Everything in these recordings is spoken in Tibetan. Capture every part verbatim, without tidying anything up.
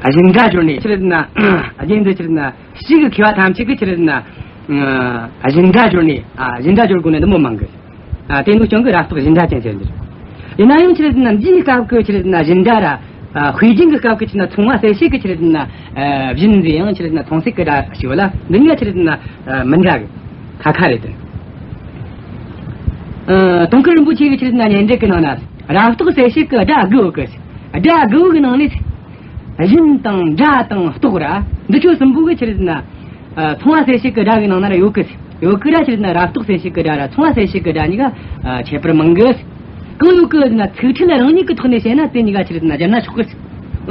བཞིན་སྒྲ་སྦྱོར་ནས་ཆི་རེད་ཟེར་ན། རྒྱན་འདི་ཆི་རེད་ཟེར་ན་ཕྱིས་ཀྱི་མཁས་པ་ཐམས་ཅད་ཀྱིས་ཆི་རེད་ཟེར་ན། བཞིན་སྒྲ་སྦྱོར་ནས། ཨ། བཞིན་སྒྲ་སྦྱོར་དགོས་ནི་འདི་མོ་མང་གི། ཨ། དེ་ནི་ཀྱང་གི་རབ་རྟོག་བཞིན་སྒྲ་ཅན་ཟེར་འདི་རེད། ཡིན་ན་ཡང་ཆི་རེད་ཟེར་ན་འདིའི་སྐབས་ཀྱི་ཆི་རེད་ཟེར་ན་བཞིན་སྒྲ་ར། ཨ། དཔེ་རྒྱན་གྱི་སྐབས་ཀྱི་ཆི་རེད་ཟེར་ན་མཚུངས་པ་གསལ་བྱེད་ཀྱི་ཆི་རེད་ཟེར་ན། ཨ། བཞིན་ཟེར་ཡང་ཆི་རེད་ཟེར་ན་མཚུངས་གསལ་གྱི་སྒྲ་ཞིག་ཡོད་ལ། འདི་གཉིས་ཀ་ཆི་རེད་ཟེར་ན། ཨ། མི་འདྲ་གི། ཁ་ཁ་རེད་དེ། ཨ། དུང་དཀར་རིན་པོ་ཆེ་གི་ཆི་རེད་ཟེར་ན་སྙན་འགྲེལ་གྱི་ནང་ན། རབ་རྟོག་གསལ་བྱེད་ཀྱི་སྒྲ་དགུ་ཡོད་གི། སྒྲ་དགུ་གི་ནང་ནས། བཞིན་དང་སྒྲ་དང་རྟོག་ར། འདི་ཆོ་གསུམ་པོ་གི་ཆི་རེད་ཟེར་ན། ཨ། མཚུངས་པ་གསལ་བྱེད་ཀྱི་སྒྲ་གི་ནང་ན་ར་ཡོད་གི། ཡོད་གི་ར་ཆི་རེད་ཟེར་ན་རབ་རྟོག་གསལ་བྱེད་ཀྱི་སྒྲ་ར་མཚུངས་པ་གསལ་བྱེད་ཀྱི་སྒྲ་གཉིས་ཀ། ཨ། ཁྱད་པར་མང་གི། གང་ཡོད་གི་ཟེར་ན་ཚིག་ཕྲད་རང་ཉིད་ཀྱི་ཐོག་ནས་བཤད་ན་དེ་གཉིས་ཀ་ཆི་རེད་ཟེར་ན་སྦྱར་ན་ཆོག་གི།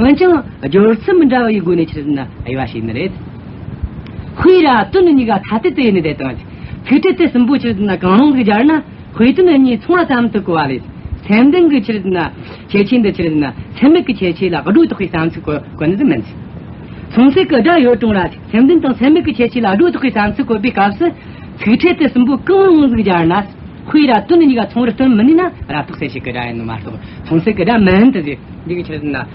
འོན་ཀྱང་སྦྱོར་ཚུལ་མི་འདྲ་བ་ཡི་སྒོ་ནས་ཆི་རེད་ཟེར་ན་དབྱེ་བ་ཕྱེ་ནི་རེད། དཔེ་ར་དོན་གཉིས་ཀ་ཐ་དད་དུ་དབྱེ་ནི་དེ་དང་། ཚིག་ཕྲད་དེ་གསུམ་པོ་ཆི་རེད་ཟེར་ན་གང་རུང་ཟིག་སྦྱར་ན། དཔེ་དོན་གཉིས་མཚུངས་པ་ཙམ་དུ་གོ་བ་ལས། སེམས་ལྡན་གྱི་ཆི་རེད་ཟེར་ན་ཁྱད་ཆོས་འདི་ཆི་རེད་ཟེར་ན་ཚད་མེད་ཀྱི་ཁྱད་ཆོས་ལ་སྒྲོ་བཏགས་པའི་བསམ་ཚུལ་གོ་གོ་ནི་ཟིག་མིན། མཚུངས་གསལ་གྱི་སྒྲ་ཡོད་རུང་ར་སེམས་ལྡན་དང་ཚད་མེད་ཀྱི་ཁྱད་ཆོས་ལ་སྒྲོ་བཏགས་པའི་བསམ་ཚུལ་བཀོད་པའི་སྐབས་སུ། ཚིག་ཕྲད་དེ་གསུམ་པོ་གང་རུང་ཟིག་སྦྱར་ན། དཔེ་ར་དོན་གཉིས་ཀ་མཚུངས་པར་སྟོན་མི་ནུས་ན་རབ་རྟོག་གསལ་བྱེད་ཀྱི་སྒྲ་ཡིན་ནོ་མ་གཏོགས་མཚུངས་གསལ་གྱི་སྒྲ་མིན་དུ་ཟེར། འདི་གི་ཆི་རེད་ཟེར་ན། ཨ།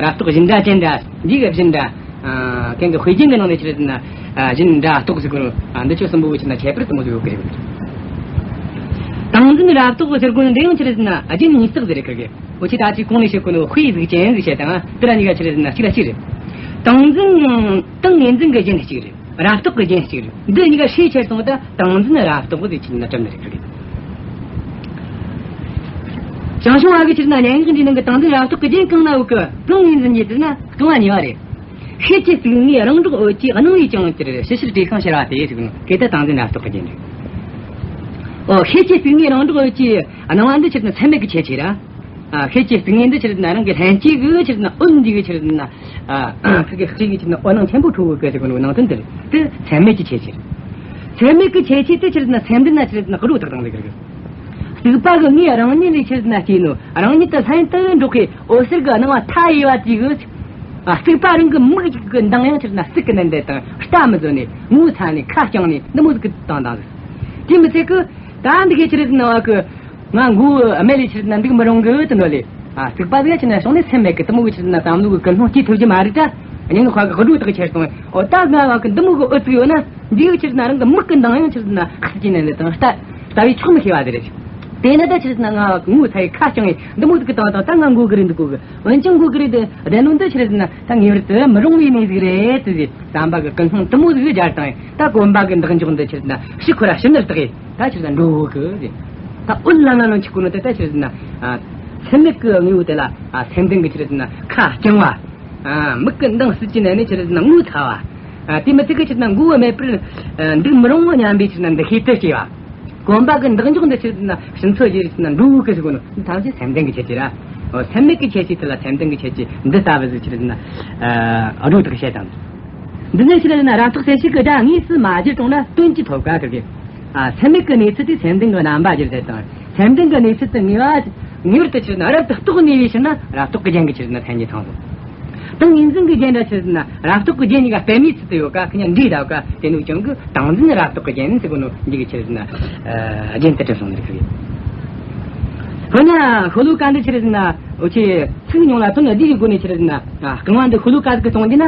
རབ་རྟོག་བཞིན་སྒྲ་ཅན་འདྲ། འདི་གི་བཞིན་སྒྲ། ཨ། གན་གི་དཔེ་རྒྱན་གི་ནང་ནས་ཆི་རེད་ཟེར་ན། ཨ། བཞིན་སྒྲ་རྟོག་ཟེར་གོ་ནོ། ཨ། འདི་ཆོ་གསུམ་པོ་གི་ཆི་རེད་ཟེར་ན་ཁྱད་པར་དུ་མོ་ཟིག་ཡོད་གི་རེད། ཏིང་འཛིན་རབ་རྟོག་ཟེར་གོ་ནོ་འདི་ཡང་ཆི་རེད་ཟེར་ན་རྒྱན་གཉིས་བརྩེགས་ཟིག་རེད་གི། འུ་ཆོས་ད་ཅི་གོང་ནས་བཤད་གོ་ནོ་དཔེའི་གཟུགས་ཅན་ཟིག་བཤད་དང་དེ་ར་གཉིས་ཀ་ཆི་རེད་ཟེར་ན་གཅིག་ལ་གཅིག་རེད། ཏིང་འཛིན། ཏིང་ངེ་འཛིན་གི་རྒྱན་གཅིག་རེད། རབ་རྟོག་གི་རྒྱན་གཅིག་རེད། འདི་གཉིས་ཀ་ཧྲིལ་ཕྱེ་སོང་ད་ཏིང་འཛིན་རབ་རྟོག་ཟེར་ཆི་ན་གྲུབ་ནི་རེད་གི། ཞང་ཞུང་བ་གི་ཆི་ན་སྙན་ངག་འདིའི་ནང་གི་ཏིང་འཛིན་རབ་རྟོག་གི་རྒྱན་གང་ན་ཡོད་གི། ཏིང་ངེ་འཛིན་གྱི་དེ་ན་རྐང་བ་གཉིས་པ་རེད། ཤེལ་གྱི་གཙུག་ངོས་རང་གྲོགས་འོད་ཀྱིས་སྣང་བས་ཀྱང་གྱུར། ཕྱི་ཕྱིར་བྲིས་ཤིང་ཕྱེ་བ་སྟེ་ཟེར་གི་ནོ་དེ་ད་ཏིང་འཛིན་རབ་རྟོག་གི་རྒྱན་རེད། ཨོ། ཤེལ་གྱི་གཙུག་ངོས་རང་གྲོགས་འོད་ཀྱིས་སྣང་བ་འདི་ཆི་ན་ཚད་མེད་ཀྱི་ཁྱད་ཆོས་ར། ཨ། ཤེལ་གྱི་གཙུག་ངོས་འདི་ཆི་རེད་ན་རང་གི་ལྷན་སྐྱེས་ཀྱི་ཆི་རེད་ན་འོད་འདི་གི་ཆི་རེད་ན། ཨ། ཁ་གི་ཤེལ་གྱི་ཆི་རེད་ན་འོད་སྣང་ཆེན་པོ་འཕྲོ་བའི་སྐད་ཅིག་གི་ནང་དོན་དེ་རེད། དེ་ཚད་མེད་ཀྱི་ཁྱད་ཆོས་རེད། ཚད་མེད་ཀྱི་ཁྱད་ཆོས་དེ་ཆི་རེད་ན་སེམས་ལྡན་ན་ཆི་རེད་ན་སྒྲོ་བཏགས་བཏང་ཟིག་རེད། རྩིག་པ་གི་ངོས་རང་ཉིད་ལས་ཆི་རེད་ན་སྐྱེས་ནོ་རང་ཉིད་དུ་ལྷན་དུ་འགྲོགས་ཀྱི་འོད་ཟེར་གྱི་སྣང་བ་མཐའ་ཡས་པ་དེ་གི། ཨ། རྩིག་པ་རང་གི་མིག་གཅིག་གི་མདངས་ཡང་ཆི་རེད་ན་ཟིལ་གྱིས་མནན་ཏེ་དང་རྟ་མི་བཟོ་ནས་ངོ་ཚ་ནས་ཁ་བརྐྱངས་ནས་འདི་མོ་ཟིག་གི་བཏང་བཏང་ཟིག་དེ་མི་ཚད་གི། ད་འདི་གའི་ཆི་རེད་ན་བ་གི། ང་མགོ་བོ་རྨད་ལས་ཆི་རེད་ན་འདུག་མི་རུང་གི་དུ་ནོ་ལེ། ཨ། རྩིག་པ་ཟིག་ཆི་ན་བྱུང་ནས་སེམས་མེད་གི་དུ་མོ་གི་ཆི་རེད་ན་བསམ་བློ་གི་ཀུན་སློང་སྐྱེ་ཐུབ་ཀྱི་མ་རེད་ད། སྙིང་ཁ་གི་སྒྲོ་བཏགས་ཁྱེར་སོང་། ཨོ་ད་ང་བ་གི་འདི་མོ་གི་འོད་ཚུགས་ཡོད་ན་འདི་གི་ཆི་རེད་ན་རང་གི་མིག་གི་མདངས་ཡང་ཆི་རེད་ན་ཁ་སྐྱེ་ནས་ནས་དང་ལྟ་ལྟ་བའི་ཆོག་མི་ཤེས་པ་ཟིག་རེད། དེ་ནི་ད་ཆི་རེད་ན་ང་བ་གི་ངོ་ཚ་ཡི་ཁ་བརྐྱངས་ཡི་འདི་མོ་ཟིག་གི་དང་དང་ད་ང་མགོ་གི་རེད་འདུག་གོ་གི། འོན་ཀྱང་མགོ་གི་རེད་དེ་བདེན་ནོ་འདི་ཆི་རེད་ན་ད་ངེས་པར་དུ་མི་རུང་བའི་གནས་ཟིག་རེད་དེ་ཟིག་བསམ་པ་གི་ཀུན་སློང་དུ་མོ་ཟིག་སྦྱར་དང་ད་གོམ་པ་གི་འདེགས་འཇོག་འདི་ཆི་རེད་ན་ཕྱི་ཁོ་ར་ཕྱི་ནར་བཏགས་ཡི་ད་ཆི་རེད་ན་འགྲོ་གི་ཟིག་ད་འོད་ལ་ན་ལོ་འཆི་གོ་ནོ་དེ་ད་ཆི་རེད་ན་ཚད་མེད་ཀྱི་དངོས་པོ་དེ་ལ་སེམས་ལྡན་གི་ཆི་རེད་ན་ཁ་བརྐྱང་བ། མིག་གི་མདངས་སུ་ཅི་ན་ནི་ཆི་རེད་ན་ངོ་ཚ་བ། དེ་མི་ཚད་གི་ཆི་རེད་ན་མགོ་བོ་མེད་པར་འདུག་མི་རུང་བ་སྙམ་པའི་ཆི་རེད་ན་འདུ་ཤེས་དེ་སྐྱེ་བ། གོམ་པ་གི་འདེགས་འཇོག་འདི་ཆི་རེད་ན་ཕྱི་ཚོ་ཡི་ཆི་རེད་ན་འགྲོ་གི་ཟེར་གོ་ནོ་འདི་ཐམས་ཅད་སེམས་ལྡན་གི་ཁྱད་ཆོས་ར། འོ། སེམས་མེད་གི་ཁྱད་ཆོས་དེ་ལ་སེམས་ལྡན་གི་ཁྱད་ཆོས་འདི་ལྟ་བུ་ཟིག་ཆི་རེད་ན་སྒྲོ་བཏགས་བཤད་དང་། འདི་ནས་ཆི་རེད་ན་རབ་རྟོག་གསལ་བྱེད་ཀྱི་སྒྲ་དངོས་སུ་མ་བསྒྱུར་རུང་ན་དོན་ཅི་ཐོབ་ག་ཟེར་གི། ཨ། ཚད་མེད་ཀྱི་གནས་ཚུལ་དེ་སེམས་ལྡན་གྱི་རྣམ་པ་བསྒྱུར་ཏེ་དང་། སེམས་ལྡན་གྱི་གནས་ཚུལ་དེ་ངེས་པ་ངེས་པར་དུ་ཆི་རེད་ན་རབ་ཏུ་རྟོགས་ནུས་པའི་ཕྱིར་ན་རབ་རྟོག་གི་རྒྱན་གྱི་ཆི་རེད་ན་མཚན་ཉིད་ཚང་སོང་། ཏིང་ངེ་འཛིན་གྱི་རྒྱན་འདྲ་ཆི་རེད་ན་རབ་རྟོག་གི་རྒྱན་གཉིས་ཀ་སྤེལ་མའི་ཚུལ་དུ་ཡོད་ཀ་ཁི་ཉ་འདྲིས་ད་ཀ་དེ་ནུ་ཀྱང་གི་ཏིང་འཛིན་རབ་རྟོག་གི་རྒྱན་ཟེར་གོ་ནོ་འདི་གི་ཆི་རེད་ན་རྒྱན་དུ་གྲུབ་སོང་ནི་རེད་ཁི། ཁོ་ན་ཤོ་ལོ་ཀ་འདི་ཆི་རེད་ན་འུ་ཆེ་ཚིག་ཉུང་ལ་དོན་འདི་གི་སྒོ་ནས་ཆི་རེད་ན་རྐང་བ་འདི་ཤོ་ལོ་ཀ་ཟིག་གི་གཏོང་རྒྱུ་ན།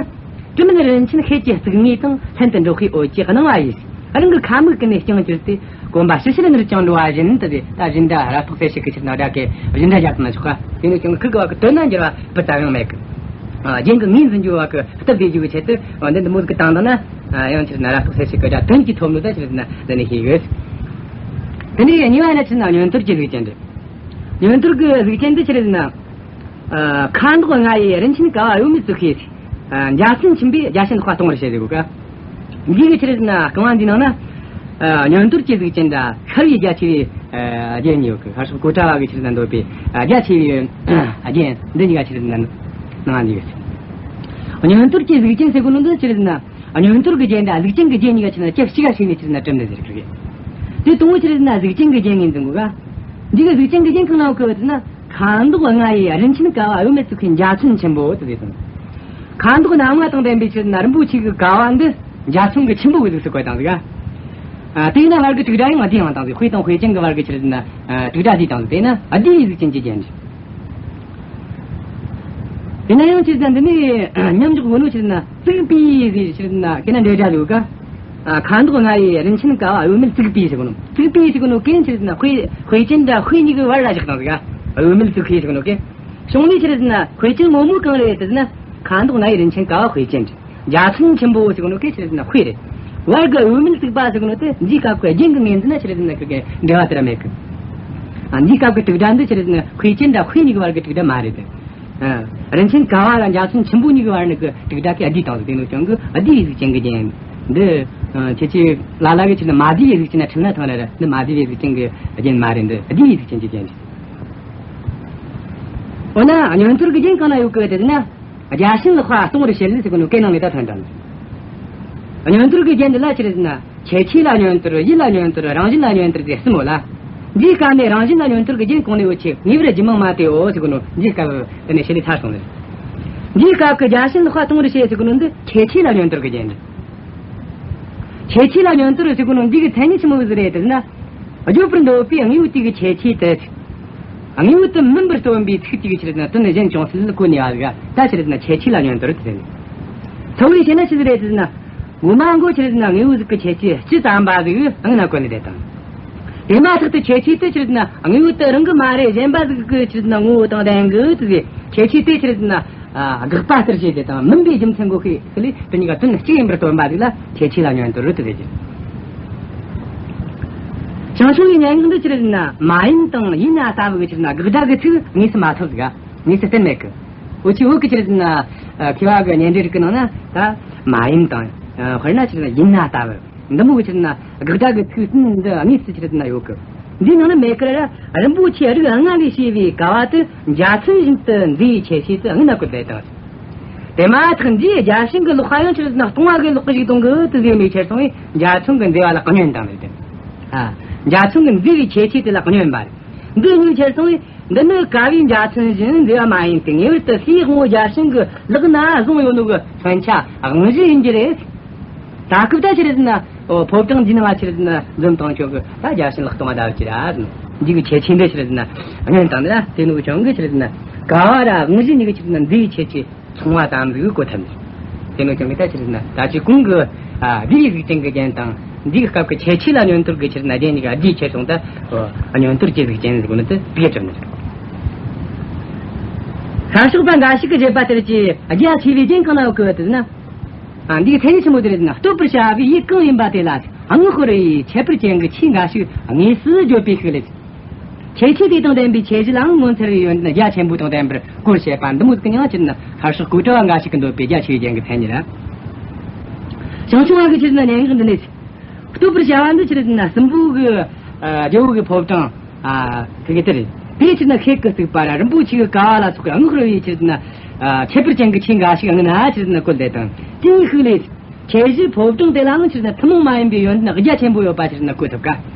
དྲི་མེད་རིན་ཆེན་ཤེལ་གྱི་གཙུག་ངོས་དང་ལྷན་དུ་འགྲོགས་པའི་འོད་ཀྱི་སྣང་བ་ཡིས། རང་གི་ཁ་མིག་ཀུན་ནས་བརྐྱངས་གྱུར་ཏེ། གོམ་པ་ཕྱི་ཕྱིར་ནུར་ཀྱང་འགྲོ་བ་བཞིན་དུ་དེ་ལྟར་བཞིན་སྒྲ་རབ་རྟོག་གསལ་བྱེད་ཀྱི་ཕྱིར་ན་སྒྲ་གི་བཞིན་སྒྲ་སྦྱར་དུ་མི་ཆོག་ག་དེ་ནི་ཀྱང་ཁུ་གི་བ་གི་དོན་ན་འགྱུར་བ་སྤུ་ཙམ་ཡང་མེད་གི། རྒྱན་གྱི་ངོས་འཛིན་རྒྱུ་བ་གི་སྟབས་བདེ་རྒྱུ་གི་ཆེད་དུ་འདི་འདི་མོ་གི་བཏང་དང་ན། ཡང་ཕྱིར་ན་རབ་རྟོག་གསལ་བྱེད་ཀྱི་སྒྲ་དོན་གྱིས་ཐོབ་ནོ་ད་ཕྱིར་ན་འདི་ནི་ཤེས་ཡོད། དེ་ནས་གཉིས་པ་ན་ཕྱིར་ན་བསྙོན་དོར་གྱི་གཟུགས་ཅན་འདི། བསྙོན་དོར་གྱི་གཟུགས་ཅན་འདི་ཕྱིར་ན། ཨ། ཁ་མདོག་ལྔ་ཡི་རིན་ཆེན་ཀ་བ་གཡོ་མེད་བཙུགས་ཤིང་། ཨ། འཇའ་ཚོན་ཆུན་པོས་རྒྱ་ཆེན་དཔའ་གཏོང་བར་བྱེད་ཟེར་གོ་ཀ་འདི་གི་ཕྱིར་ན་རྐང་བ་འདི་ནང་ན། ཨ། བསྙོན་དོར་གྱི་གཟུགས་ཅན་དང་ཤར་བའི་རྒྱ་ཆེ་བའི། ཨ། རྒྱན་གཉིས་ཡོད་གི། ཤར་ཕྱོགས་གཽ་ཌ་བ་གི་ཕྱིར་ན་འདོད་པའི། ཨ། རྒྱ་ཆེ་བའི། ཨ། རྒྱན་འདི་གཉིས་ཀ་ཕྱིར་ན་ནང་ན་འདི་ཡོད། བསྙོན་དོར་གྱི་གཟུགས་ཅན་ཟེར་གོ་ནོ་འདི་ཕྱིར་ན། བསྙོན་དོར་གྱི་རྒྱན་དང་གཟུགས་ཅན་གྱི་རྒྱན་གཉིས་ཀ་ཕྱིར་ན་སྐབས་གཅིག་ག་ཕྱེ་ནས་ཕྱིར་ན་གྲུབ་ནི་ཟེར་གི། དེ་དང་པོ་ཕྱིར་ན་གཟུགས་ཅན་གྱི་རྒྱན་ངོས་འཛིན་དགོས་ག་འདི་གི་གཟུགས་ཅན་གྱི་རྒྱན་གང་ལ་གོ་བ་ཟེར་ན། ཁ་མདོག་ལྔ་ཡི་རིན་ཆེན་ཀ་བ་གཡོ་མེད་བཙུགས་ཤིང་འཇའ་ཚོན་ཆེན་པོ་དེ་ཟེར་དང་། ཁ་མདོག་སྣ་ལྔ་དང་ལྡན་པའི་ཕྱིར་ན་རིན་པོ་ཆེ་གི་ཀ་བ་འདི་འཇའ་ཚོན་གྱི་ཆེན་པོ་གི་གཟུགས་སུ་བཀོད་དང་ཟིག་ཨ། དེས་ན་བར་གྱི་དྲུག་སྒྲ་ཡང་བསྡུས་ཡང་དང་ཟིག་དཔེ་དང་དཔེ་ཅན་གྱི་བར་གྱི་ཕྱིར་ན། ཨ། དྲུག་སྒྲ་བསྡུས་དང་ཟིག་དེས་ན་བསྡུས་པའི་གཟུགས་ཅན་གྱི་རྒྱན་རེད། ཡིན་ན་ཡང་ཆི་ཟེར་ན་འདི་ནི་མཉམ་འཇོག་གོ་ནོ་ཆི་ཟེར་ན་བཙུགས་པའི་ཟེར་ཆི་ཟེར་ན་ཁྱེད་ན་འབྲེལ་སྒྲ་ཡོད་ཀ། ཨ། ཁ་མདོག་ལྔ་ཡི་རིན་ཆེན་ཀ་བ་གཡོ་མེད་བཙུགས་པའི་ཟེར་གོ་ནོ། བཙུགས་པའི་ཟེར་གོ་ནོ་གན་ཆི་ཟེར་ན་དཔེ་དཔེ་ཅན་དང་དཔེ་གཉིས་ཀྱི་བར་ལ་བཞག་བཏང་ཟིག་ག། གཡོ་མེད་བཙུགས་པའི་ཟེར་གོ་ནོ་གན། གཞུང་ལས་ཆི་ཟེར་ན་དཔེ་ཅན་ངོ་མ་གང་རེད་ཟེར་ན་ཁ་མདོག་ལྔ་ཡི་རིན་ཆེན་ཀ་བ་དཔེ་ཅན་རེད། འཇའ་ཚོན་ཆེན་པོ་ཟེར་གོ་ནོ་གན་ཆི་ཟེར་ན་དཔེ་རེད། བར་གྱི་གཡོ་མེད་བཙུགས་པ་ཟེར་གོ་ནོ་དེ་འདིའི་སྐབས་ཀྱི་རྒྱན་གྱི་ངོས་འཛིན་ན་ཆི་ཟེར་ན་ཁི་གི་འབྲེལ་བ་དེ་ར་མེད་གི། ཨ། འདིའི་སྐབས་ཀྱི་དྲུག་སྒྲ་འདི་ཆི་ཟེར་ན་དཔེ་ཅན་དང་དཔེ་གཉིས་ཀྱི་བར་གྱི་དྲུག་སྒྲ་མ་རེད་དེ། ཨ། རིན་ཆེན་ཀ་བ་ལ་འཇའ་ཚོན་ཆེན་པོ་གཉིས་ཀྱི་བར་ནི་གི་དྲུག་སྒྲ་གི་བསྡུས་བཏང་ཟིག་དེ་ནོ་ཀྱང་གི་བསྡུས་པའི་གཟུགས་ཅན་གྱི་རྒྱན་འདི། ཨ། ཁྱེད་ཀྱིས་ལ་ལ་གི་ཆི་ཟེར་ན་མ་བསྡུས་པའི་གཟུགས་ཅན་ན་ཁྲིད་ན་ཐང་ལ་ར་འདི་མ་བསྡུས་པའི་གཟུགས་ཅན་གྱི་རྒྱན་མ་རེད། འདི་བསྡུས་པའི་གཟུགས་ཅན་གྱི་རྒྱན་རེད། འོ་ན་བསྙོན་དོར་གྱི་རྒྱན་གང་ན་ཡོད་གི་དེ་ན། བརྒྱ་བྱིན་ལག་པ་སྟོང་རུ་བྱེད་ལས་ཟེར་གོ་ནོ་གན་ནང་ནས་ད་ཐོན་དང་། བསྙོན་དོར་གྱི་རྒྱན་འདི་ལ་ཆི་ཟེར་ན་ཁྱད་ཆོས་ལ་བསྙོན་དོར། ཡུལ་ལ་བསྙོན་དོར། རང་བཞིན་ལ་བསྙོན་དོར་ཟེར་གསུམ་ཡོད་ལ། འདིའི་སྐབས་ནས་རང་བཞིན་ལ་བསྙོན་དོར་གྱི་རྒྱན་གོང་ནས་འོད་ཆེ་ངེས་པར་རྒྱུ་མང་མ་སྟེའོ་ཟེར་གོ་ནོ་འདིའི་སྐབས་དེ་ནས་བྱེད་ལས་ཚར་སོང་ཟེར། འདིའི་སྐབས་ཀྱི་བརྒྱ་བྱིན་ལག་པ་སྟོང་རུ་བྱེད་ཟེར་གོ་ནོ་འདི་ཁྱད་ཆོས་ལ་བསྙོན་དོར་གྱི་རྒྱན་རེད། ཁྱད་ཆོས་ལ་བསྙོན་དོར་ཟེར་གོ་ནོ་འདི་གི་མཚན་ཉིད་ཆི་མོ་ཟིག་རེད་ཟེར་ན། བརྗོད་པར་འདོད་པའི་དངོས་པོ་དེ་གི་ཁྱད་ཆོས་དེ། དངོས་པོ་དེ་མིན་པར་སྟོན་པའི་ཚིག་དེ་གི་ཆི་ཟེར་ན་དོན་གཞན་ཅུང་ཟད་གོ་ནས་ཡོད་ག། ད་ཆི་ཟེར་ན་ཁྱད་ཆོས་ལ་བསྙོན་དོར་དེ་ཟེར་ནས། ཚ་བོ་ཡིས་བཤད་ན་ཆི་ཟིག་རེད་ཟེར་ན། ངོ་མ་མགོ་ཆི་ཟེར་ན་དངོས་པོ་ཟིག་གི་ཁྱད་ཆོས་སྤྱི་ཙམ་པ་ཟིག་སྔོན་ན་བཀོད་ནས་བསྡད་དང་། དེ་མ་ཐག་ཏུ་ཁྱད་ཆོས་དེ་ཆི་ཟེར་ན་དངོས་པོ་དེ་རང་གི་མ་རེད། གཞན་པ་ཟིག་གི་ཆི་ཟེར་ན་ངོ་བོ་དང་ལྡན་གི་དེ་ཟེར། ཁྱད་ཆོས་དེ་ཆི་ཟེར་ན། ཨ། དགག་པ་ལྟར་བྱས་ཏེ་དང་མིན་པའི་རྒྱུ་མཚན་གོ་ཤེས་ཤིག་ལས་དེ་གཉིས་ཀ་དོན་གཅིག་ཡིན་པར་སྟོན་པ་ཟིག་ལ་ཁྱད་ཆོས་ལ་བསྙོན་དོར་རུ་དེ་ཟེར་གྱི། ཞང་ཞུང་གི་སྙན་ངག་འདི་ཆི་ཟེར་ན་མ་ཡིན་དང་ཡིན་ན་ལྟ་བུ་གི་ཆི་ཟེར་ན་དགག་སྒྲ་གི་ཚིག་དངོས་སུ་མ་ཐོབ་ཟིག་ག། དངོས་སུ་བསྟན་མེད་གི། འུ་ཆོས་བོད་ཀྱི་ཆི་ཟེར་ན། མཁས་པ་གི་སྙན་འགྲེལ་གི་ནང་ན་ད་མ་ཡིན་དང་། དཔེར་ན་ཆི་ཟེར་ན་ཡིན་ན་ལྟ་བུ། འདི་མོ་གི་ཆི་ཟེར་ན་དགག་སྒྲ་གི་ཚིག་དོན་འདི་དངོས་སུ་ཆི་ཟེར་ན་ཡོད་གི། འདིའི་ནང་ན་མེད་ཀི་ར། རིན་པོ་ཆེ་རིགས་ལྔ་ལས་བྱས་པའི་ཀ་བ་དེ་འཇའ་ཚོན་བཞིན་དུ་མཛེས་པའི་ཁྱད་ཆོས་དེ་དངོས་ན་བཀོད་པ་དང་། དེ་མ་ཐག་འདིའི་བརྒྱ་བྱིན་གི་ལག་པ་ཡང་ཆི་ཟེར་ན་སྟོང་བ་གི་ལོག་གི་ཞིག་གཏོང་གི་དེ་ཟེར་མི་ཁྱེར་སོང་བས་འཇའ་ཚོན་གི་མཛེས་པ་ལ་བསྙོན་བཏང་ནས་དེ། ཨ། འཇའ་ཚོན་གི་མཛེས་པའི་ཁྱད་ཆོས་དེ་ལ་བསྙོན་པ་རེད། འདི་གཉིས་ཁྱེར་སོང་བས། འདི་ནི་ཀ་བའི་འཇའ་ཚོན་བཞིན་མཛེས་པ་མ་ཡིན་ཏེ། ངེས་པར་དུ་ལྷའི་དབང་པོ་བརྒྱ་བྱིན་གྱི་ལག་ན་བཟུང་ཡོད་ནོ་གི་མཚོན་ཆ་དབང་བཞི་ཡིན་རྒྱུ་རེད། ད་སྐབས་ད་ཆི་ཟེར་ན། ཨོ། ཕོ་བྲང་འདི་ནང་ང་ཆི་ཟེར་ན་འཛོམས་བཏང་ཆོག་གི། ད་བརྒྱ་བྱིན་ལག་སྟོང་བ་ཟླ་བ་ཅི་ར་ཟེར་ན། འདི་གི་ཁྱད་ཆོས་འདི་ཆི་ཟེར་ན་བསྙོན་བཏང་ནི་ར། དེ་ནོ་ཀྱང་གི་ཆི་ཟེར་ན་ཀ་བ་ར་དབང་བཞི་གཉིས་ཀྱི་ཆི་ཟེར་ན་མཛེས་པའི་ཁྱད་ཆོས་མཚུངས་པ་ཙམ་ཟིག་གོ་ཐུབ་ནི། དེ་ནོ་ཀྱང་གི་ད་ཆི་ཟེར་ན་ད་ཅི་གོང་གི། ཨ། བསྡུས་པའི་གཟུགས་ཅན་གྱི་རྒྱན་དང་། འདིའི་སྐབས་ཀྱི་ཁྱད་ཆོས་ལ་བསྙོན་དོར་གྱི་ཆི་ཟེར་ན་རྒྱན་གཉིས་ཀ་བསྡུས་ཁྱེར་སོང་ད། ཨོ། བསྙོན་དོར་གྱི་གཟུགས་ཅན་ཟེར་གོ་ནི་དེ་དེ་གྲུབ་ནི་རེད། ཤར་ཕྱོགས་པ་འགའ་ཞིག་གིས་བརྗོད་པ་ལྟར་གྱི་རྒྱ་ཆེ་བའི་རྒྱན་གང་ན་ཡོད་གི་ཟེར་ན། ཨ། འདིའི་མཚན་ཉིད་ཆི་མོ་དེ་རེད་ཟེར་ན། བསྟོད་པར་བྱ་བའི་ཡུལ་གང་ཡིན་པ་དེ་ལ་དངུལ་ཕོར་བའི་ཁྱད་པར་ཅན་གྱི་ཆོས་འགའ་ཞིག་དངོས་སུ་བརྗོད་པའི་ཤུགས་ལས། ཁྱད་ཆོས་དེ་དང་ལྡན་པའི་ཁྱད་གཞི་ལའང་ངོ་མཚར་བའི་ཡོན་ཏན་རྒྱ་ཆེན་པོ་དང་ལྡན་པར་བཀོད་བྱས་པ་འདི་མོ་ཟིག་ཀྱང་ཆི་ཟེར་ན་ཤར་ཕྱོགས་གཽ་ཌ་བ་འགའ་ཞིག་གིས་འདོད་པའི་རྒྱ་ཆེ་བའི་རྒྱན་གྱི་མཚན་ཉིད་རེད། ཞང་ཞུང་བ་གི་ཆི་ཟེར་ན་སྙན་ངག་འདི་ནས། བསྟོད་པར་བྱ་བ་འདི་ཆི་ཟེར་ན་སྲིན་པོ་གི། ཨ། རྒྱལ་པོ་གི་ཕོ་བྲང་། ཨ། དེ་གི་དེ་རེད། དེ་ཆི་ཟེར་ན་ཤེལ་གྱི་རྩིག་པ་ར་རིན་པོ་ཆེ་གི་ཀ་བ་ལ་སོགས་ཀྱི་དངུལ་ཕོར་བའི་ཆི་ཟེར་ན། ཨ། ཁྱད་པར་ཅན་གྱི་ཆོས་འགའ་ཞིག་དངོས་ན་ཆི་ཟེར་ན་བཀོད་དེ་དང་དེའི་ཤུགས་ལས། ཁྱད་གཞི་ཕོ་བྲང་དེ་ལའང་ཆི་ཟེར་ན་ཐུན་མོང་མ་ཡིན་པའི་ཡོན་ཏན་རྒྱ་ཆེན་པོ་ཡོད་པ་ཆི་ཟེར་ན་བཀོད་ཐུབ་ཀ།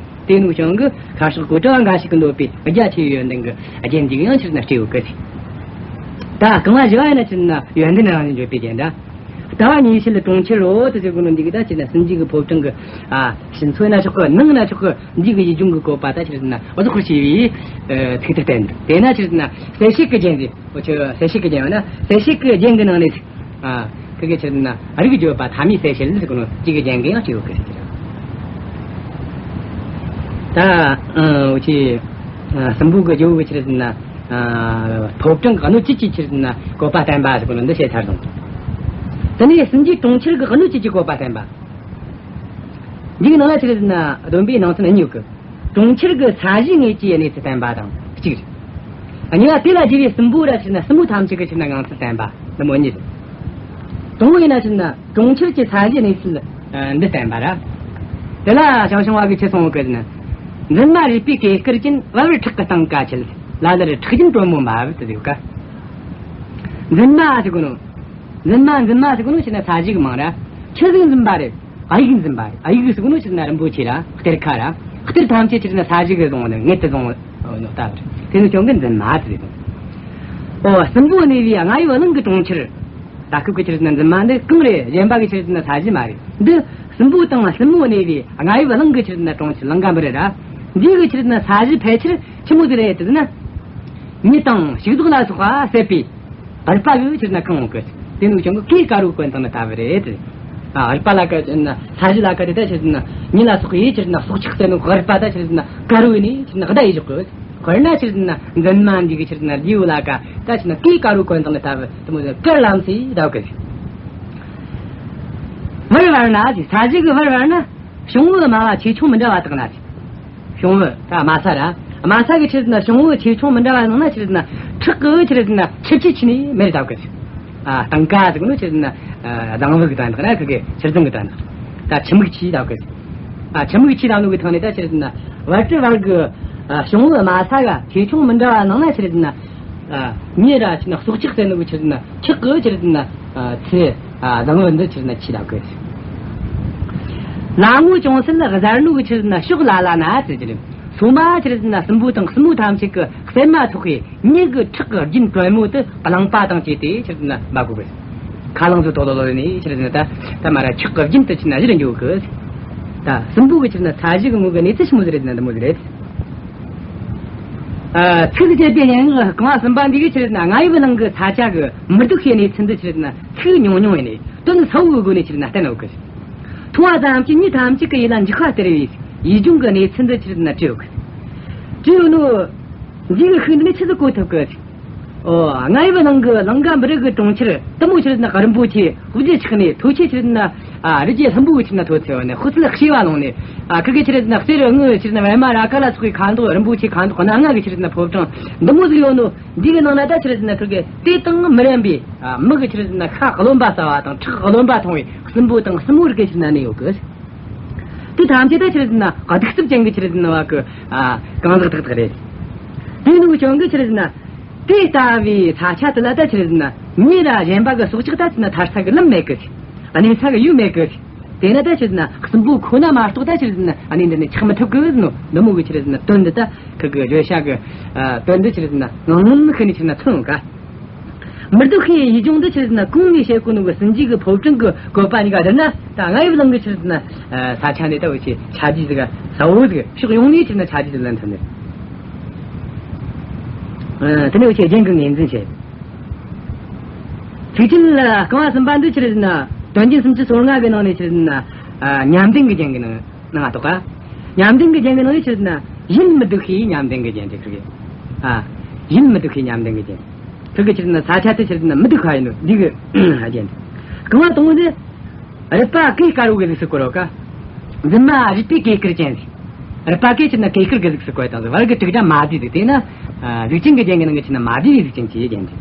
དེ་ནོ་ཀྱང་གི་ཤར་ཕྱོགས་གཽ་ཌ་བ་འགའ་ཞིག་གིས་འདོད་པའི་རྒྱ་ཆེ་བའི་ཡོན་ཏན་གྱི་རྒྱན་འདི་གི་ཡང་ཆི་ཟེར་ན་སྤྲས་ཡོད་གི། ད་རྐང་པ་བཞི་བ་ཡིན་ན་ཆི་ཟེར་ན་ཡོན་ཏན་རང་བཞིན་བརྗོད་པའི་རྒྱན་འདྲ། ལྟ་བ་ཉེས་བྱས་གྲོང་ཁྱེར་རོ་དེ་ཟེར་གོ་ནོ་འདི་གི་ད་ཆི་ཟེར་ན་སྲིན་རྗེ་གི་ཕོ་བྲང་གི། ཨ། ཕྱི་མཚོན་ན་ཆོག་གི། ནང་ན་ཆོག་གི། འདི་གི་ཡུལ་ལྗོངས་གི་བཀོད་པ་ད་ཆི་ཟེར་ན་འོ་ཟོག་ཤེས་པའི། ཨ། ཚིག་ཏུ་བསྟན། དེ་ན་ཆི་ཟེར་ན་གསལ་བྱེད་ཀྱི་རྒྱན་ཟེར། འོ་ཆོ་གསལ་བྱེད་ཀྱི་རྒྱན་ཡོད་ན་གསལ་བྱེད་ཀྱི་རྒྱན་གྱི་ནང་ནས། ཨ། ཁི་གེ་ཆི་ཟེར་ན་རིགས་བརྗོད་པ་ཐ་མའི་གསལ་བྱེད་ཟེར་གོ་ནོ་ཅིག་གི་རྒྱན་གྱི་ཡང་སྤྲས་ཡོད་གི་ཟེར་གི་རེད། ད། ཨ། འུ་ཆོས། ཨ། སྲིན་པོ་གི་རྒྱལ་པོ་གི་ཆི་ཟེར་ན། ཨ། ཕོ་བྲང་གི་གནོད་བྱེད་ཀྱི་ཆི་ཟེར་ན་བཀོད་པ་བསྟན་པ་ཟེར་གོ་ནོ་འདི་བཤད་ཚར་སོང་། དེ་ནས་སྲིན་རྗེ་གྲོང་ཁྱེར་གྱི་གནོད་བྱེད་ཀྱི་བཀོད་པ་བསྟན་པ། འདིའི་ནང་ལ་ཆི་ཟེར་ན་བསྡོམས་པའི་ནང་ཚན་གཉིས་ཡོད་གི། གྲོང་ཁྱེར་གྱི་ས་གཞིའི་ངོས་ཀྱི་གནས་ཚུལ་བསྟན་པ་དང་གཅིག་རེད། གཉིས་པ་དེ་ལ་རྒྱུ་བའི་སྲིན་པོ་ར་ཆི་ཟེར་ན་སྲིན་མོ་ཐམས་ཅད་ཀྱི་ཆི་ཟེར་ན་ངང་ཚུལ་བསྟན་པ་འདི་མོ་གཉིས་རེད། དང་པོ་ཡིན་ན་ཆི་ཟེར་ན་གྲོང་ཁྱེར་གྱི་ས་གཞིའི་གནས་ཚུལ། ཨ། འདི་བསྟན་པ་ར། དེ་ལ་ཞང་ཞུང་བ་གིས་ཆི་གསུངས་ཡོད་གི་ཟེར་ན། འཛིན་མ་རུས་པའི་གོས་དཀར་ཅན། བལ་བུར་ཁྲག་གི་སྟེང་ཀ་འཁྱིལ། ལ་ལར་ཁྲག་རྒྱུན་དྲོན་མོ་འབབ་དེ་ཡོད་ཀ། འཛིན་མ་ཟེར་གོ་ནོ། འཛིན་མ་འཛིན་མ་ཟེར་གོ་ནོ་ཆི་ཟེར་ན་ས་གཞི་གི་མིང་ར། ཆི་ཟིག་འཛིན་པ་རེད། དབྱིག་འཛིན་པ་རེད། དབྱིག་ཟེར་གོ་ནོ་ཆི་ཟེར་ན་རིན་པོ་ཆེ་ར། གཏེར་ཁ་ར། གཏེར་ཐམས་ཅད་ཆི་ཟེར་ན་ས་གཞི་གིས་བཟུང་བ་ནི་ངེས་དུ་བཟུང་བ་ནོ་ལྟ་བུ་རེད། དེ་ནི་ཀྱང་གི་འཛིན་མ་དེ་རེད། ཨོ། སྲིན་པོ་གནས་པའི་རྔ་ཡབ་གླིང་གི་གྲོང་ཁྱེར། ད་སྐབས་ཀྱི་ཆི་ཟེར་ན་འཛིན་མ་འདི་གང་རེད། གཞན་པ་གི་ཆི་ཟེར་ན་ས་གཞི་མ་རེད། འདི་སྲིན་པོ་དང་སྲིན་མོ་གནས་པའི་རྔ་ཡབ་གླིང་གི་ཆི་ཟེར་ན་གྲོང་ཁྱེར་ལང་ཀ་པུ་རི་ར། འདི་གི་ཆི་ཟེར་ན་ས་གཞི་ཕལ་ཆེར་ཆི་མོ་ཟིག་རེད་ཟེར་ན། མྱི་དང་ཕྱུགས་ཟོག་ལ་སོགས་པ་བསད་པའི། རུས་པ་གི་ཆི་རེད་ན་གང་འོང་གི། དེ་ནུ་ཅང་གི་གོས་དཀར་བོ་གོན་བཏང་ནི་ལྟ་བུ་རེད། ཨ། རུས་པ་ལ་ཀ་ཆི་རེད་ན་ས་གཞི་ལ་ཀ་དེ་ད་ཆི་རེད་ན་མྱི་ལ་སོགས་ཡི་ཆི་རེད་ན་སྲོག་ཆགས་ཟེར་ནོ་རུས་པ་ད་ཆི་རེད་ན་དཀར་བོ་ནི་ཆི་རེད་ན་གདའ་ཡི་འཇོག་གི། དཔེར་ན་ཆི་རེད་ན་མཛེས་མ་འདི་གི་ཆི་རེད་ན་ལུས་ལ་ཀ་ད་ཆི་རེད་ན་གོས་དཀར་བོ་གོན་བཏང་ནི་ལྟ་བུ་དེ་མོ་ཟེར་དཀར་ལམ་སེ་ལྟ་བུ་གི། བར་བར་ན་ཆི། ས་གཞི་གི་བར་བར་ན་གཤོང་བུ་དམའ་བ་ཆེ་ཆུང་མི་འདྲ་བ་དག་ན་ཆི། གཤོང་བུ་ད་དམའ་ས་ར། དམའ་ས་གི་ཆི་རེད་ན་གཤོང་བུ་ཆེ་ཆུང་མི་འདྲ་བ་ནང་ན་ཆི་རེད་ན་ཁྲག་གི་ཆི་རེད་ན་ཆུ་ཆི་ཆི་ནི་མེར་ལྟ་བུ་གི། ཨ། སྟོང་ཀ་ཟེར་གོ་ནོ་ཆི་རེད་ན་ཨ་སྡང་བུ་གི་དོན་དག་ན་ཁི་གི་ཆུ་རྫོང་གི་དོན་དག་ད་ཆུ་མིག་ཆི་ལྟ་བུ་གི། ཨ། ཆུ་མིག་ཆི་ལྟ་ནོ་གི་ཐང་ནི་ད་ཆི་རེད་ན་བར་དུ་བར་གི་ཨ་གཤོང་བུ་དམའ་ས་ག་ཆེ་ཆུང་མི་འདྲ་བ་ནང་ན་ཆི་རེད་ན། ཨ། མྱི་ར་ཆི་རེད་ན་སྲོག་ཆགས་ཟེར་ནོ་གི་ཆི་རེད་ན་ཁྲག་གི་ཆི་རེད་ན་ཨ་ཚི། ཨ། སྡང་བུ་འདི་ཆི་རེད་ན་ཆི་ལྟ་བུ་གི། ལ་ངོ་ཅུང་ཟད་གཟར་ནོ་གི་ཆི་རེད་ན་ཕྱོགས་ལ་ལ་ན་ཟེར་གི་རེད། སོ་མ་ཆི་རེད་ན་སྲིན་པོ་དང་སྲིན་མོ་ཐམས་ཅད་ཀྱི་སེམས་མ་ཐག་གི་མྱི་གི་ཁྲག་གི་རྒྱུན་དྲོན་མོ་དེ་རླངས་པ་དང་བཅས་ཏེ་ཆི་རེད་ན་འབབ་གོ་གི། ཁ་རླངས་སུ་དོ་ལོ་ལོ་ནི་ཆི་རེད་ན་ད་ད་མ་ར་ཁྲག་གི་རྒྱུན་དུ་ཆི་རེད་ན་གཞིར་འགྱོ་གི། ད་སྲིན་པོ་གི་ཆི་རེད་ན་ས་གཞི་གི་ངོ་གི་གནས་ཚུལ་ཆི་མོ་ཟིག་རེད་ན་འདི་མོ་ཟིག་རེད། ཨ། ཚིགས་བཅད་པའི་སྙན་ངག་རྐང་བ་གསུམ་པ་འདི་གི་ཆི་རེད་ན་རྔ་ཡབ་གླིང་གི་ས་ཆ་གི་མི་སྡུག་པའི་གནས་ཚུལ་འདི་ཆི་རེད་ན་ཚིག་ཉུང་ཉུང་ཡིན་ནི་དོན་གསལ་བོའི་སྒོ་ནས་ཆི་རེད་ན་བསྟན་ཡོད་གི། མཐོང་བ་ཙམ་གྱིས་མྱི་ཐམས་ཅད་ཀྱི་ཡིད་ལ་འཇིགས་པ་སྟེར་བའི་ཡིད་འབྱུང་གི་གནས་ཚུལ་འདི་ཆི་རེད་ན་བྲིས་ཡོད་གི། བྲིས་ཡོད་ནོ་འདི་གི་ཤུགས་འདི་ནི་ཆི་ཟིག་གོ་ཐུབ་གི། ཨོ། རྔ་ཡབ་གླིང་གི་གླིང་ག་འབུམ་རི་གི་གྲོང་ཁྱེར་དེ་མོ་ཆི་རེད་ན་རིན་པོ་ཆེ་དབུ་རྒྱུད་ཆགས་ནས་མཐོ་ཆེ་ཆི་རེད་ན། ཨ། རི་རྒྱལ་ལྷུན་པོ་གི་ཆི་རེད་ན་མཐོ་ཚད་ཡོད་ནས་དཔག་ཚད་བྱེ་བ་ལོངས་ནས། ཨ། ཁི་གེ་ཆི་རེད་ན་གསེར་དངུལ་ཆི་རེད་ན་པདྨ་རཱ་ག་ལ་སོགས་པའི་ཁ་དོག་རིན་པོ་ཆེ་ཁ་དོག་སྣ་ལྔ་གི་ཆི་རེད་ན་ཕོ་བྲང་འདི་མོ་ཟིག་ཡོད་ནོ། འདི་གི་ནང་ན་ད་ཆི་རེད་ན་ཁི་གེ་དེ་དང་མི་རན་པའི། ཨ། མི་གི་ཆི་རེད་ན་ཤ་རློན་པ་ཟ་བ་དང་ཁྲག་རློན་པ་འཐུང་བའི་སྲིན་པོ་དང་སྲིན་མོ་རིགས་གི་ཆི་རེད་ན་གནས་ཡོད་གི། དེ་ཐམས་ཅད་ད་ཆི་རེད་ན་གདུག་རྩུབ་ཅན་གི་ཆི་རེད་ན་བ་གི། ཨ། གང་ཟག་དག་དག་རེད། དེ་ནུ་ཅང་གི་ཆི་རེད་ན། དེ་ལྟ་བུའི་ས་ཆ་དེ་ལ་ད་ཆི་རེད་ན་མྱི་ར་གཞན་པ་གི་སྲོག་ཆགས་ད་ཆི་ན་ཐར་ས་གི་ལམ་མེད་གི། གནས་ས་གི་ཡུལ་མེད་གི། དེ་ན་ད་ཆི་རེད་ན་སྲིན་པོ་ཁོ་ན་མ་གཏོགས་ད་ཆི་རེད་ན་གནས་འདི་ནས་ཆགས་མི་ཐུབ་གི་ནོ། འདི་མོ་གི་ཆི་རེད་ན་དོན་འདི་ད་ཁི་གི་བརྗོད་བྱ་གི། ཨ། དོན་འདི་ཆི་རེད་ན་ངང་ངམ་ཤི་ནས་ཆི་རེད་ན་མཚོན་ག། མི་སྡུག་པའི་ཡིད་འབྱུང་འདི་ཆི་རེད་ན་གོང་ནས་བཤད་གོ་ནོ་གི་སྲིན་རྗེ་གི་ཕོ་བྲང་གི་བཀོད་པ་གཉིས་ཀ་བསྡུར་ན་ད་རྔ་ཡབ་གླིང་གི་ཆི་རེད་ན། ཨ། ས་ཆ་འདི་ད་འུ་ཆེ་ཆ་རྒྱུས་ཟིག་གསལ་བོ་ཟིག་ཕྱོགས་ཡོངས་ནས་ཆི་རེད་ན་ཆ་རྒྱུས་ཟིག་ལེན་ཐུབ་ནི། ཨ། དེ་ནས་འུ་ཆེ་རྒྱན་གི་ངོས་འཛིན་བྱེད། ཚིགས་བཅད་ལ་རྐང་བ་གསུམ་པ་འདི་ཆི་རེད་ན་དོན་རྒྱན་སུམ་ཅུ་སོ་ལྔ་གི་ནང་ནས་ཆི་རེད་ན། ཨ། ཉམས་ལྡན་གྱི་རྒྱན་གྱི་ནང་ནང་ང་གཏོགས་ག། ཉམས་ལྡན་གྱི་རྒྱན་གྱི་ནང་ནས་ཆི་རེད་ན་ཡིད་མི་སྡུག་པའི་ཉམས་ལྡན་གྱི་རྒྱན་དེ་ཁི་གེ། ཨ། ཡིད་མི་སྡུག་པའི་ཉམས་ལྡན་གྱི་རྒྱན། ཁི་གེ་ཆི་རེད་ན་ས་ཆ་དེ་ཆི་རེད་ན་མི་སྡུག་པ་ཡིན་ནོ་འདི་གི་རྒྱན་དེ། རྐང་བ་དང་པོ་ནི། རུས་པ་གོས་དཀར་བོ་གི་གཟུགས་སུ་བཀོད་རོ་ཀ། མཛེས་མ་རུས་པའི་གོས་དཀར་ཅན་ཟེར། རུས་པ་གོས་ཆི་རེད་ན་གོས་དཀར་གི་གཟུགས་སུ་བཀོད་དང་ཟེར། བར་གི་དྲུག་སྒྲ་མ་བསྡུས་ཟིག་དེ་ན། ཨ། གཟུགས་ཅན་གྱི་རྒྱན་གྱི་ནང་གི་ཆི་རེད་ན་མ་བསྡུས་པའི་གཟུགས་ཅན་གྱི་རྒྱན་དེ།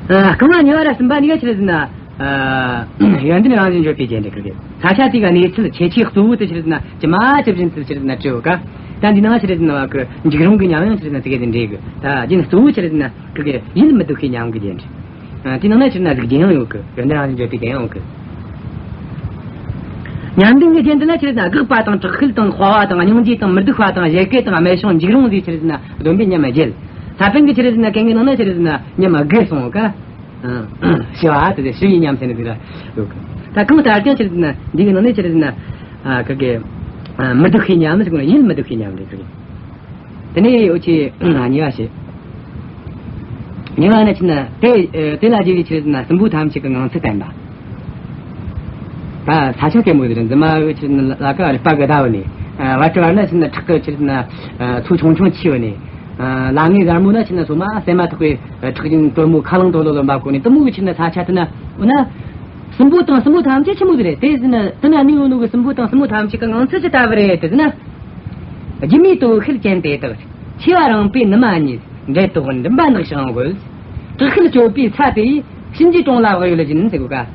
ཨ། རྐང་བ་གཉིས་པ་ར་གསུམ་པ་གཉིས་ཀ་ཆི་རེད་ཟེར་ན། ཨ། ཡོན་ཏན་རང་བཞིན་བརྗོད་པའི་རྒྱན་དེ་ཁི་གེ། ས་ཆ་དེ་ག་གནས་ཚུལ་ཁྱད་ཆོས་གཙོ་བོ་དེ་ཆི་རེད་ཟེར་ན་ཇི་མ་ཇི་བཞིན་དུ་ཆི་རེད་ཟེར་ན་བྲིས་ཡོད་ཀ། ད་འདི་ནང་ཆི་རེད་ཟེར་ན་བ་གི་འཇིགས་རུང་གི་ཉམས་ཡང་ཆི་རེད་ཟེར་ན་དེ་ག་དེ་འདྲེས་གི། ད་རྒྱན་གཙོ་བོ་ཆི་རེད་ཟེར་ན་ཁི་གེ་ཡིད་མི་སྡུག་པའི་ཉམས་ཀྱི་རྒྱན་རེད། ཨ། དེ་ནང་ན་ཆི་རེད་ན་གཟུགས་ཅན་ཡང་ཡོད་གི། ཡོན་ཏན་རང་བཞིན་བརྗོད་པའི་རྒྱན་ཡང་ཡོད་གི། ཉམས་ལྡན་གྱི་རྒྱན་དེ་ན་ཆི་རེད་ན་དགག་པ་དང་དྲག་ཤུལ་དང་དཔའ་བ་དང་སྙིང་རྗེ་དང་མི་སྡུག་པ་དང་བཞད་གད་དང་རྨད་བྱུང་འཇིགས་རུང་ཟེར་ཆི་རེད་ན་བསྡོམས་པས་ཉམས་བརྒྱད། ས་པཎ་གྱི་ཆི་རེད་ན་རྒྱན་གྱི་ནང་ན་ཆི་རེད་ན་ཉམས་དགུ་གསུངས་ཀ། ཨ། ཞི་བ་དེ་ཞི་བའི་ཉམས་ཟེར་ནི་དེ་ལ་ཡོད་གི། ད་གང་ལྟར་ཀྱང་ཆི་རེད་ན་འདི་གི་ནང་ནས་ཆི་རེད་ན། ཨ། ག་གེ། ཨ། མི་སྡུག་པའི་ཉམས་ཟེར་གོ་ན་ཡིད་མི་སྡུག་པའི་ཉམས་རེད་གི། དེ་ནས་འུ་ཆེ་གཉིས་པ་བཤད། གཉིས་པ་ནི་ཆི་རེད་ན་དེ། ཨ། དེ་ལ་རྒྱལ་བའི་ཆི་རེད་ན་སྲིན་པོ་ཐམས་ཅད་ཀྱི་ངང་ཚུལ་བསྟན་པ། ད་ས་ཆ་གེ་མོ་དེ་རེད། མཛེས་མ་གི་ཆི་རེད་ན་ལ་ཀ་རུས་པ་གི་ཟླ་བོ་ནས། ཨ། བར་དུ་བར་ན་ཆི་རེད་ན་ཁྲག་གི་ཆི་རེད་ན། ཨ། མཚོ་ཆུང་ཆུང་ཆེ་བོ་ནས། ཨ། ལ་ངའི་གཟར་མོ་ན་ཆི་རེད་ན་སོ་མ་སེན་མ་ཐག་པའི་ཁྲག་རྒྱུན་དྲོན་མོ་ཁ་རླངས་དོ་ལོ་ལོ་འབབ་གོ་ནས་དེ་མོ་གི་ཆི་རེད་ན་ས་ཆ་དེ་ན་འོ་ན། སྲིན་པོ་དང་སྲིན་མོ་ཐམས་ཅད་ཆི་མོ་དེ་རེད། དེ་ཟེར་ན་དེ་ན་གནས་ཡོད་ནོ་གི་སྲིན་པོ་དང་སྲིན་མོ་ཐམས་ཅད་ཀྱི་ངང་ཚུལ་ཅི་ལྟ་བུ་རེད་དེ་ཟེར་ན། སྒྱུ་མའི་དོ་ཤལ་ཅན་དེ་དག། མཆེ་བ་རིང་པོའི་ནུ་མ་གཉིས། འབྲད་དོགས་མགྲིན་པ་ནག་ཞིང་རྒོད། དྲག་ཤུལ་གཅོད་པའི་ཚ་དེ་ཡིས། གཤིན་རྗེའི་གྲོང་ལ་བག་ཡོད་སྦྱིན་ཟེར་གོ་ཀ།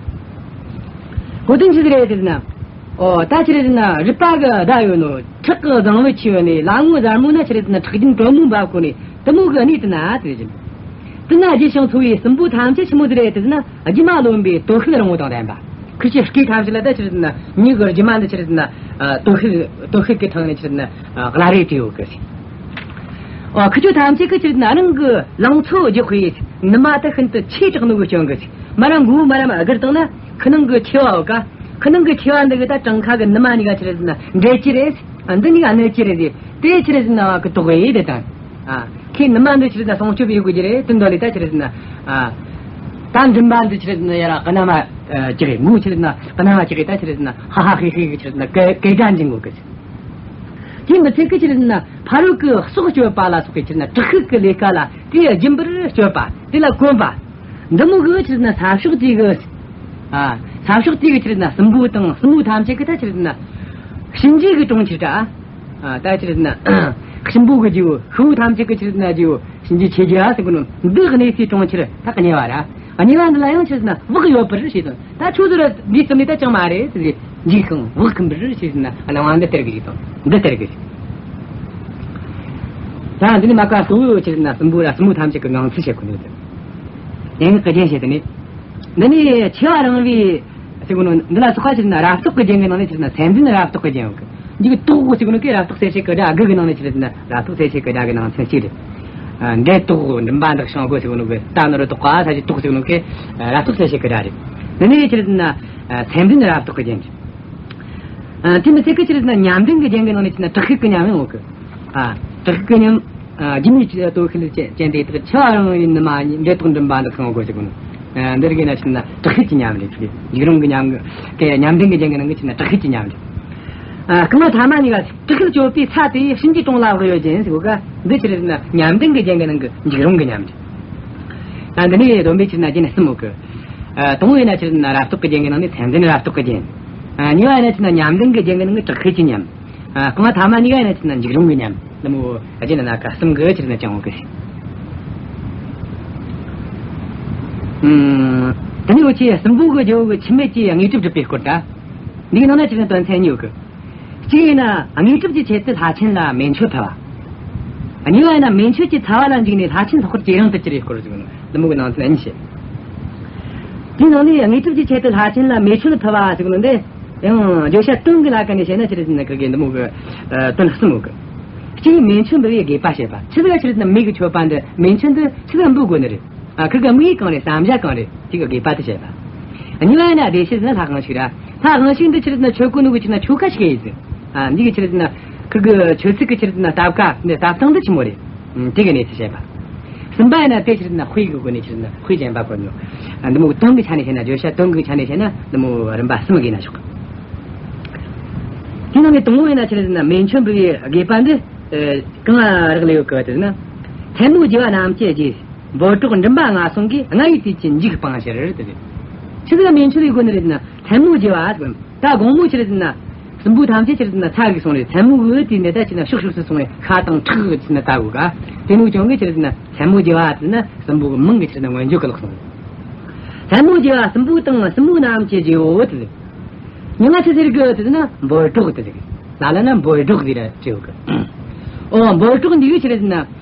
གོ་དོན་ཆི་ཟིག་རེད་ཟེར་ན། ཨོ། ད་ཆི་རེད་ཟེར་ན་རུས་པ་གི་ཟླ་ཡོད་ནོ། ཁྲག་གི་རྫིང་བུ་ཆེ་ཡོད་ནི། ལ་ངོ་གཟར་མོ་ན་ཆི་རེད་ཟེར་ན་ཁྲག་རྒྱུན་དྲོན་མོ་འབབ་གོ་ནི། དེ་མོ་གི་གནས་དེ་ན་དེ་བཞིན། དེ་ན་རྒྱུ་ཞིང་འཚོ་བའི་སྲིན་པོ་ཐམས་ཅད་ཆི་མོ་ཟིག་རེད་ཟེར་ན། སྒྱུ་མ་རློན་པའི་དོ་ཤལ་རིང་བོ་དང་ལྡན་པ། ཁུ་ཆུ་སྐེ་ཐམས་ཅད་ལ་ད་ཆི་རེད་ཟེར་ན་མྱི་གི་སྒྱུ་མ་འདི་ཆི་རེད་ཟེར་ན། ཨ། དོ་ཤལ་དོ་ཤལ་གི་ཐང་ནས་ཆི་རེད་ཟེར་ན། ཨ། བླ་རེ་བྲིས་ཡོད་གི། ཨོ། ཁུ་ཆུ་ཐམས་ཅད་ཀྱི་ཆི་རེད་ཟེར་ན་རང་གི་ལང་ཚོ་རྒྱག་པའི་ནུ་མ་དེ་ཤིན་ཏུ་ཆེ་དྲགས་ནོ་གི་རྐྱེན་གི། མ་ར་མགོ་མ་ར་མ་སྒུར་བཏང་ན་ཁུ་ནང་གི་མཆེ་བ་ཡོད་ཀ། ཁུ་ནང་གི་མཆེ་བ་འདི་གི་ད་བྲང་ཁ་གི་ནུ་མ་གཉིས་ཀ་ཆི་རེད་ཟེར་ན་འབྲད་ཀྱི་རེད། ཨ། འདི་གཉིས་ཀ་གནོད་ཀྱི་རེད་ཟེར། དེ་ཆི་རེད་ཟེར་ན་བ་གི་དོགས་ཡེ་དེ་དང་། ཨ། ཁྱེད་ནུ་མ་འདི་ཆི་རེད་ཟེར་ན་སྲུང་སྐྱོབ་ཡེད་དགོས་ཀྱི་རེད། དེ་འདོད་ལས་ད་ཆི་རེད་ཟེར་ན། ཨ། ད་མགྲིན་པ་འདི་ཆི་རེད་ཟེར་ན་ཡར་ར་གི་ན་མ་ཅིག་རེད། མགོ་ཆི་རེད་ཟེར་ན་གི་ན་མ་ཅིག་རེད། ད་ཆི་རེད་ཟེར་ན་ཧ་ཧ་ཧི་ཧི་གི་ཆི་རེད་ཟེར་ན་སྐད་སྐད་སྒྲ་འབྱིན་དགོས་ཀི། དེ་མི་ཚད་ཀི་ཆི་རེད་ཟེར་ན་ཕ་རོལ་གི་སྲོག་གཅོད་པ་ལ་སོགས་ཀི་ཆི་རེད་ཟེར་ན་དྲག་ཤུལ་གི་ལས་ཀ་ལ་དེ་རྒྱུན་པར་སྤྱོད་པ། དེ་ལ་གོམས་པ། འདི་མོ་གི་ཆི་རེད་ཟེར་ན་ས་ཕྱོགས་དེ་གི། ཨ། ས་ཕྱོགས་དེ་གི་ཆི་རེད་ཟེར་ན་སྲིན་པོ་དང་སྲིན་མོ་ཐམས་ཅད་གི་ད་ཆི་རེད་ཟེར་ན་གཤིན་རྗེ་གི་གྲོང་ཁྱེར་ད། ཨ། ད་ཆི་རེད་ཟེར་ན་གཤིན་པོ་གི་རྗེ་བོ། ཤི་བོ་ཐམས་ཅད་ཀྱི་ཆི་རེད་ཟེར་ན་རྗེ་བོ་གཤིན་རྗེ་ཆོས་རྒྱལ་ཟེར་གོ་ནོ་འདི་གནས་སའི་གྲོང་ཁྱེར་ད་གཉེ་བ་ར། གཉེ་བ་འདི་ལ་ཡང་ཆི་རེད་ཟེར་ན་བག་ཡོད་པར་བྱས་སོང་། ད་ཁྱོད་ཚོ་ར་འདིའི་རྩིབ་ནས་ད་ཅང་མ་རེད་ཟེར། འཇིགས་ཤིང་བག་འཁུམས་པར་བྱས་ཟེར་ན་གླེང་བ་འདི་སྟེར་གི་ཞིག་དང་། འདི་སྟེར་གི་ཞིག་ད་འདི་ནས་མ་ཀ་གཙོ་བོ་ཆི་རེད་ཟེར་ན་སྲིན་པོ་ར་སྲིན་མོ་ཐམས་ཅད་ཀྱི་ངང་ཚུལ་བཤད་གོ་ནོ་དེ། ཡན་ལག་གི་རྒྱན་བཤད་དེ་ནི། འདི་ནི་ཆེ་བ་རིང་བའི་ཟེར་གོ་ནོ་འདི་ལ་སོགས་པ་ཆི་རེད་ཟེར་ན་རབ་རྟོག་གི་རྒྱན་གྱི་ནང་ནས་ཆི་རེད་ཟེར་ན་སེམས་ལྡན་རབ་རྟོག་གི་རྒྱན་ཡོད་གི། འདི་གི་རྟོག་ཟེར་གོ་ནོ་གི་རབ་རྟོག་གསལ་བྱེད་ཀྱི་སྒྲ་དགུ་གི་ནང་ནས་ཆི་རེད་ཟེར་ན་རབ་རྟོག་གསལ་བྱེད་ཀྱི་སྒྲ་གི་ནང་ཚན་གཅིག་རེད། ཨ། འབྲས་རྟོག་མགྲིན་པ་འདེགས་ཤིང་སྒོ་ཟེར་གོ་ནོ་གི་རྟ་ནོར་རྟོག་པ་ས་ཆུ་རྟོག་ཟེར་གོ་ནོ་གི་རབ་རྟོག་གསལ་བྱེད་ཀྱི་སྒྲ་རེད། འདི་ནི་ཆི་རེད་ཟེར་ན་སེམས་ལྡན་རབ་རྟོག་གི་རྒྱན་རེད། ཨ། དེ་མི་ཚད་ཀི་ཆི་རེད་ཟེར་ན་ཉམས་ལྡན་གྱི་རྒྱན་གྱི་ནང་ནས་ཆི་རེད་ཟེར་ན་དྲག་ཤུལ་གྱི་ཉམས་ཡང་ཡོད་གི། ཨ། དྲག་ཤུལ་གྱི་ཉམས། ཨ། སྒྱུ་མའི་སྟོབས་ཤུགས་ལ་ཅན་དེ་དག་ཆེ་བ་རིང་བའི་ནུ་མ་ཉིད། འབྲས་རྟོག་མགྲིན་པ་འདེགས་ཤིང་སྒོ་ཟེར་གོ་ནོ། ཨ། འདི་རིགས་ཡིན་ན་ཆི་རེད་ཟེར་ན་དྲག་ཤུལ་གྱི་ཉམས་རེད། ཅིག་འཇིགས་རུང་གི་ཉམས་ཀྱི་ཉམས་ལྡན་གྱི་རྒྱན་གྱི་ནང་གི་ཆི་རེད་ཟེར་ན་དྲག་ཤུལ་གྱི་ཉམས་རེད། ཨ། རྐང་པ་ཐ་མ་གཉིས་ཀ་དྲག་ཤུལ་གཅོད་པའི་ཚ་དེ་ཡིས་གཤིན་རྗེའི་གྲོང་ལ་བག་ཡོད་ཅན་ཟེར་གོ་ཀ། འདི་ཆི་རེད་ཟེར་ན་ཉམས་ལྡན་གྱི་རྒྱན་གྱི་ནང་གི་འཇིགས་རུང་གི་ཉམས་རེད། ཨ། འདི་ནི་སྡོམ་པའི་ཆི་རེད་ཟེར་ན་རྒྱན་གསུམ་ཡོད་གི། ཨ། དང་པོ་ཡིན་ན་ཆི་རེད་ཟེར་ན་རབ་རྟོག་གི་རྒྱན་གྱི་ནང་ནས་སེམས་ལྡན་རབ་རྟོག་གི་རྒྱན། ཨ། གཉིས་པ་ཡིན་ན་ཆི་རེད་ཟེར་ན་ཉམས་ལྡན་གྱི་རྒྱན་གྱི་ནང་གི་དྲག་ཤུལ་གྱི་ཉམས། ཨ། རྐང་པ་ཐ་མ་གཉིས་ཀ་ཡིན་ན་ཆི་རེད་ཟེར་ན་འཇིགས་རུང་གི་ཉམས། འདི་མོ་རྒྱན་སྣ་ཁ་གསུམ་གི་ཆི་རེད་ཟེར་ན་ཅང་ཡོད་གི། ཨུམ། དེ་ནས་འུ་ཆོས་སྲིན་པོ་གི་རྗེ་བོ་གི་འཆི་མེད་ཀྱི་དངོས་གྲུབ་སྒྲུབ་པའི་སྐོར་ད། འདིའི་ནང་ན་ཆི་རེད་ཟེར་ན་དོན་ཚན་གཉིས་ཡོད་གི། གཅིག་ཡིན་ན་དངོས་གྲུབ་ཀྱི་ཆེད་དུ་ལྷ་ཆེན་ལ་མེ་མཆོད་ཕུལ་བ། གཉིས་པ་ཡིན་ན་མེ་མཆོད་ཀྱི་ཚ་བ་ལ་འཇིགས་ནས་ལྷ་ཆེན་ལྷག་པར་ཇེ་རིང་དུ་གྱུར་བའི་སྐོར་ཟེར་གོ་ནོ། འདི་མོ་གི་ནང་ཚན་གཉིས་བཤད། དེའི་ནང་ནས་དངོས་གྲུབ་ཀྱི་ཆེད་དུ་ལྷ་ཆེན་ལ་མེ་མཆོད་ཕུལ་བ་ཟེར་གོ་ནོ་འདི། ཡང་བརྗོད་བྱ་དོན་གྱི་ལ་ཁ་ནས་བཤད་ན་ཆི་རེད་ཟེར་ན་ཁིར་གི་འདི་མོ་གི། ཨ། དོན་གསུམ་ཡོད་གི། གཅིག་མེ་མཆོད་འབུལ་བའི་དགོས་པ་བཤད་པ། ཆི་ཟིག་ག་ཆི་རེད་ཟེར་ན་མེ་གི་མཆོད་པ་འདི། མེ་མཆོད་འདི་ཆི་ཟིག་ག་འབུལ་དགོས་ནི་རེད། ཨ། ཁིར་གི་དམིགས་ཡུལ་གང་རེད། བསམ་བྱ་གང་རེད། དེ་གི་དགོས་པ་དེ་བཤད་པ། གཉིས་པ་ཡིན་ན་བདེ་གཤེགས་ཟེར་ན་ལྷ་གང་ཞིག་ར། ལྷ་གང་ཞིག་འདི་ཆི་རེད་ཟེར་ན་མཆོད་དགོས་ནོ་གི་ཆི་རེད་ཟེར་ན་ཆོ་ག་ཞིག་ཡིན་ཟེར། ཨ། འདི་གི་ཆི་རེད་ཟེར་ན་ཁིར་གི་མཆོད་ཚིག་གི་ཆི་རེད་ཟེར་ན་སྟབས་ཀ་འདི་སྟབས་སྟངས་འདི་ཆི་མོ་རེད། ཨུམ། དེ་གི་གནས་ཚུལ་བཤད་པ། གསུམ་པ་ཡིན་ན་དེ་ཆི་རེད་ཟེར་ན་དཔེ་གི་སྒོ་ནས་ཆི་རེད་ཟེར་ན་དཔེ་གཞན་པ་བཀོད་ནོ། ཨ། འདི་མོ་གི་དོན་གི་ཆ་ནས་བཤད་ན། བརྗོད་བྱ་དོན་གི་ཆ་ནས་བཤད་ན་འདི་མོ་རིམ་པ་གསུམ་གི་ན་ཆོག་གི། དེའི་ནང་གི་དང་པོ་ཡིན་ན་ཆི་རེད་ཟེར་ན་མེ་མཆོད་འབུལ་བའི་དགོས་པ་འདི། ཨ། གང་རག་ལས་ཡོད་གི་ཟེར་ན། མཚན་མོའི་རྒྱུ་བ་རྣམས་ཀྱི་རྗེས། འབོད་སྒྲོགས་མགྲིན་པ་ལྔ་ཟུང་གིས། ལྔ་བའི་དུས་ཀྱི་འཇིགས་སྤང་ཕྱིར་དེ་རེད། ཆི་ཟིག་མེ་མཆོད་ལས་དགོས་ནི་རེད་ཟེར་ན་མཚན་མོའི་རྒྱུ་བ་ཟེར། ད་དགོང་མོ་ཆི་རེད་ཟེར་ན་སྲིན་པོ་ཐམས་ཅད་ཆི་རེད་ཟེར་ན་ཚ་གི་སོང་རེད། མཚན་མོ་གི་དུས་འདི་ད་ཆི་རེད་ཟེར་ན་ཕྱོགས་ཕྱོགས་སུ་སོང་བས་ཤ་དང་ཁྲག་གི་ཆི་རེད་ཟེར་ན་ད་གོ་ག། དེ་ནུ་ཅང་གི་ཆི་རེད་ཟེར་ན་མཚན་མོའི་རྒྱུ་བ་ཟེར་ན་སྲིན་པོ་གི་མིང་གི་ཆི་རེད་ཟེར་ན་མངོན་བརྗོད་གི་ལོག་སོང་རེད། མཚན་མོའི་རྒྱུ་བ་སྲིན་པོ་དང་སྲིན་མོ་རྣམས་ཀྱི་རྗེ་བོ་དེ་རེད། མྱིང་ང་ཆི་ཟེར་གི་ཟེར་ན་འབོད་སྒྲོགས་དེ་ཟེར་གི། ལ་ལ་ན་འབོད་སྒྲོགས་ཟེར་ར་བྲིས་ཡོད་གི། ཨོ། འབོད་སྒྲོགས་འདི་གི་ཆི་རེད་ཟེར་ན་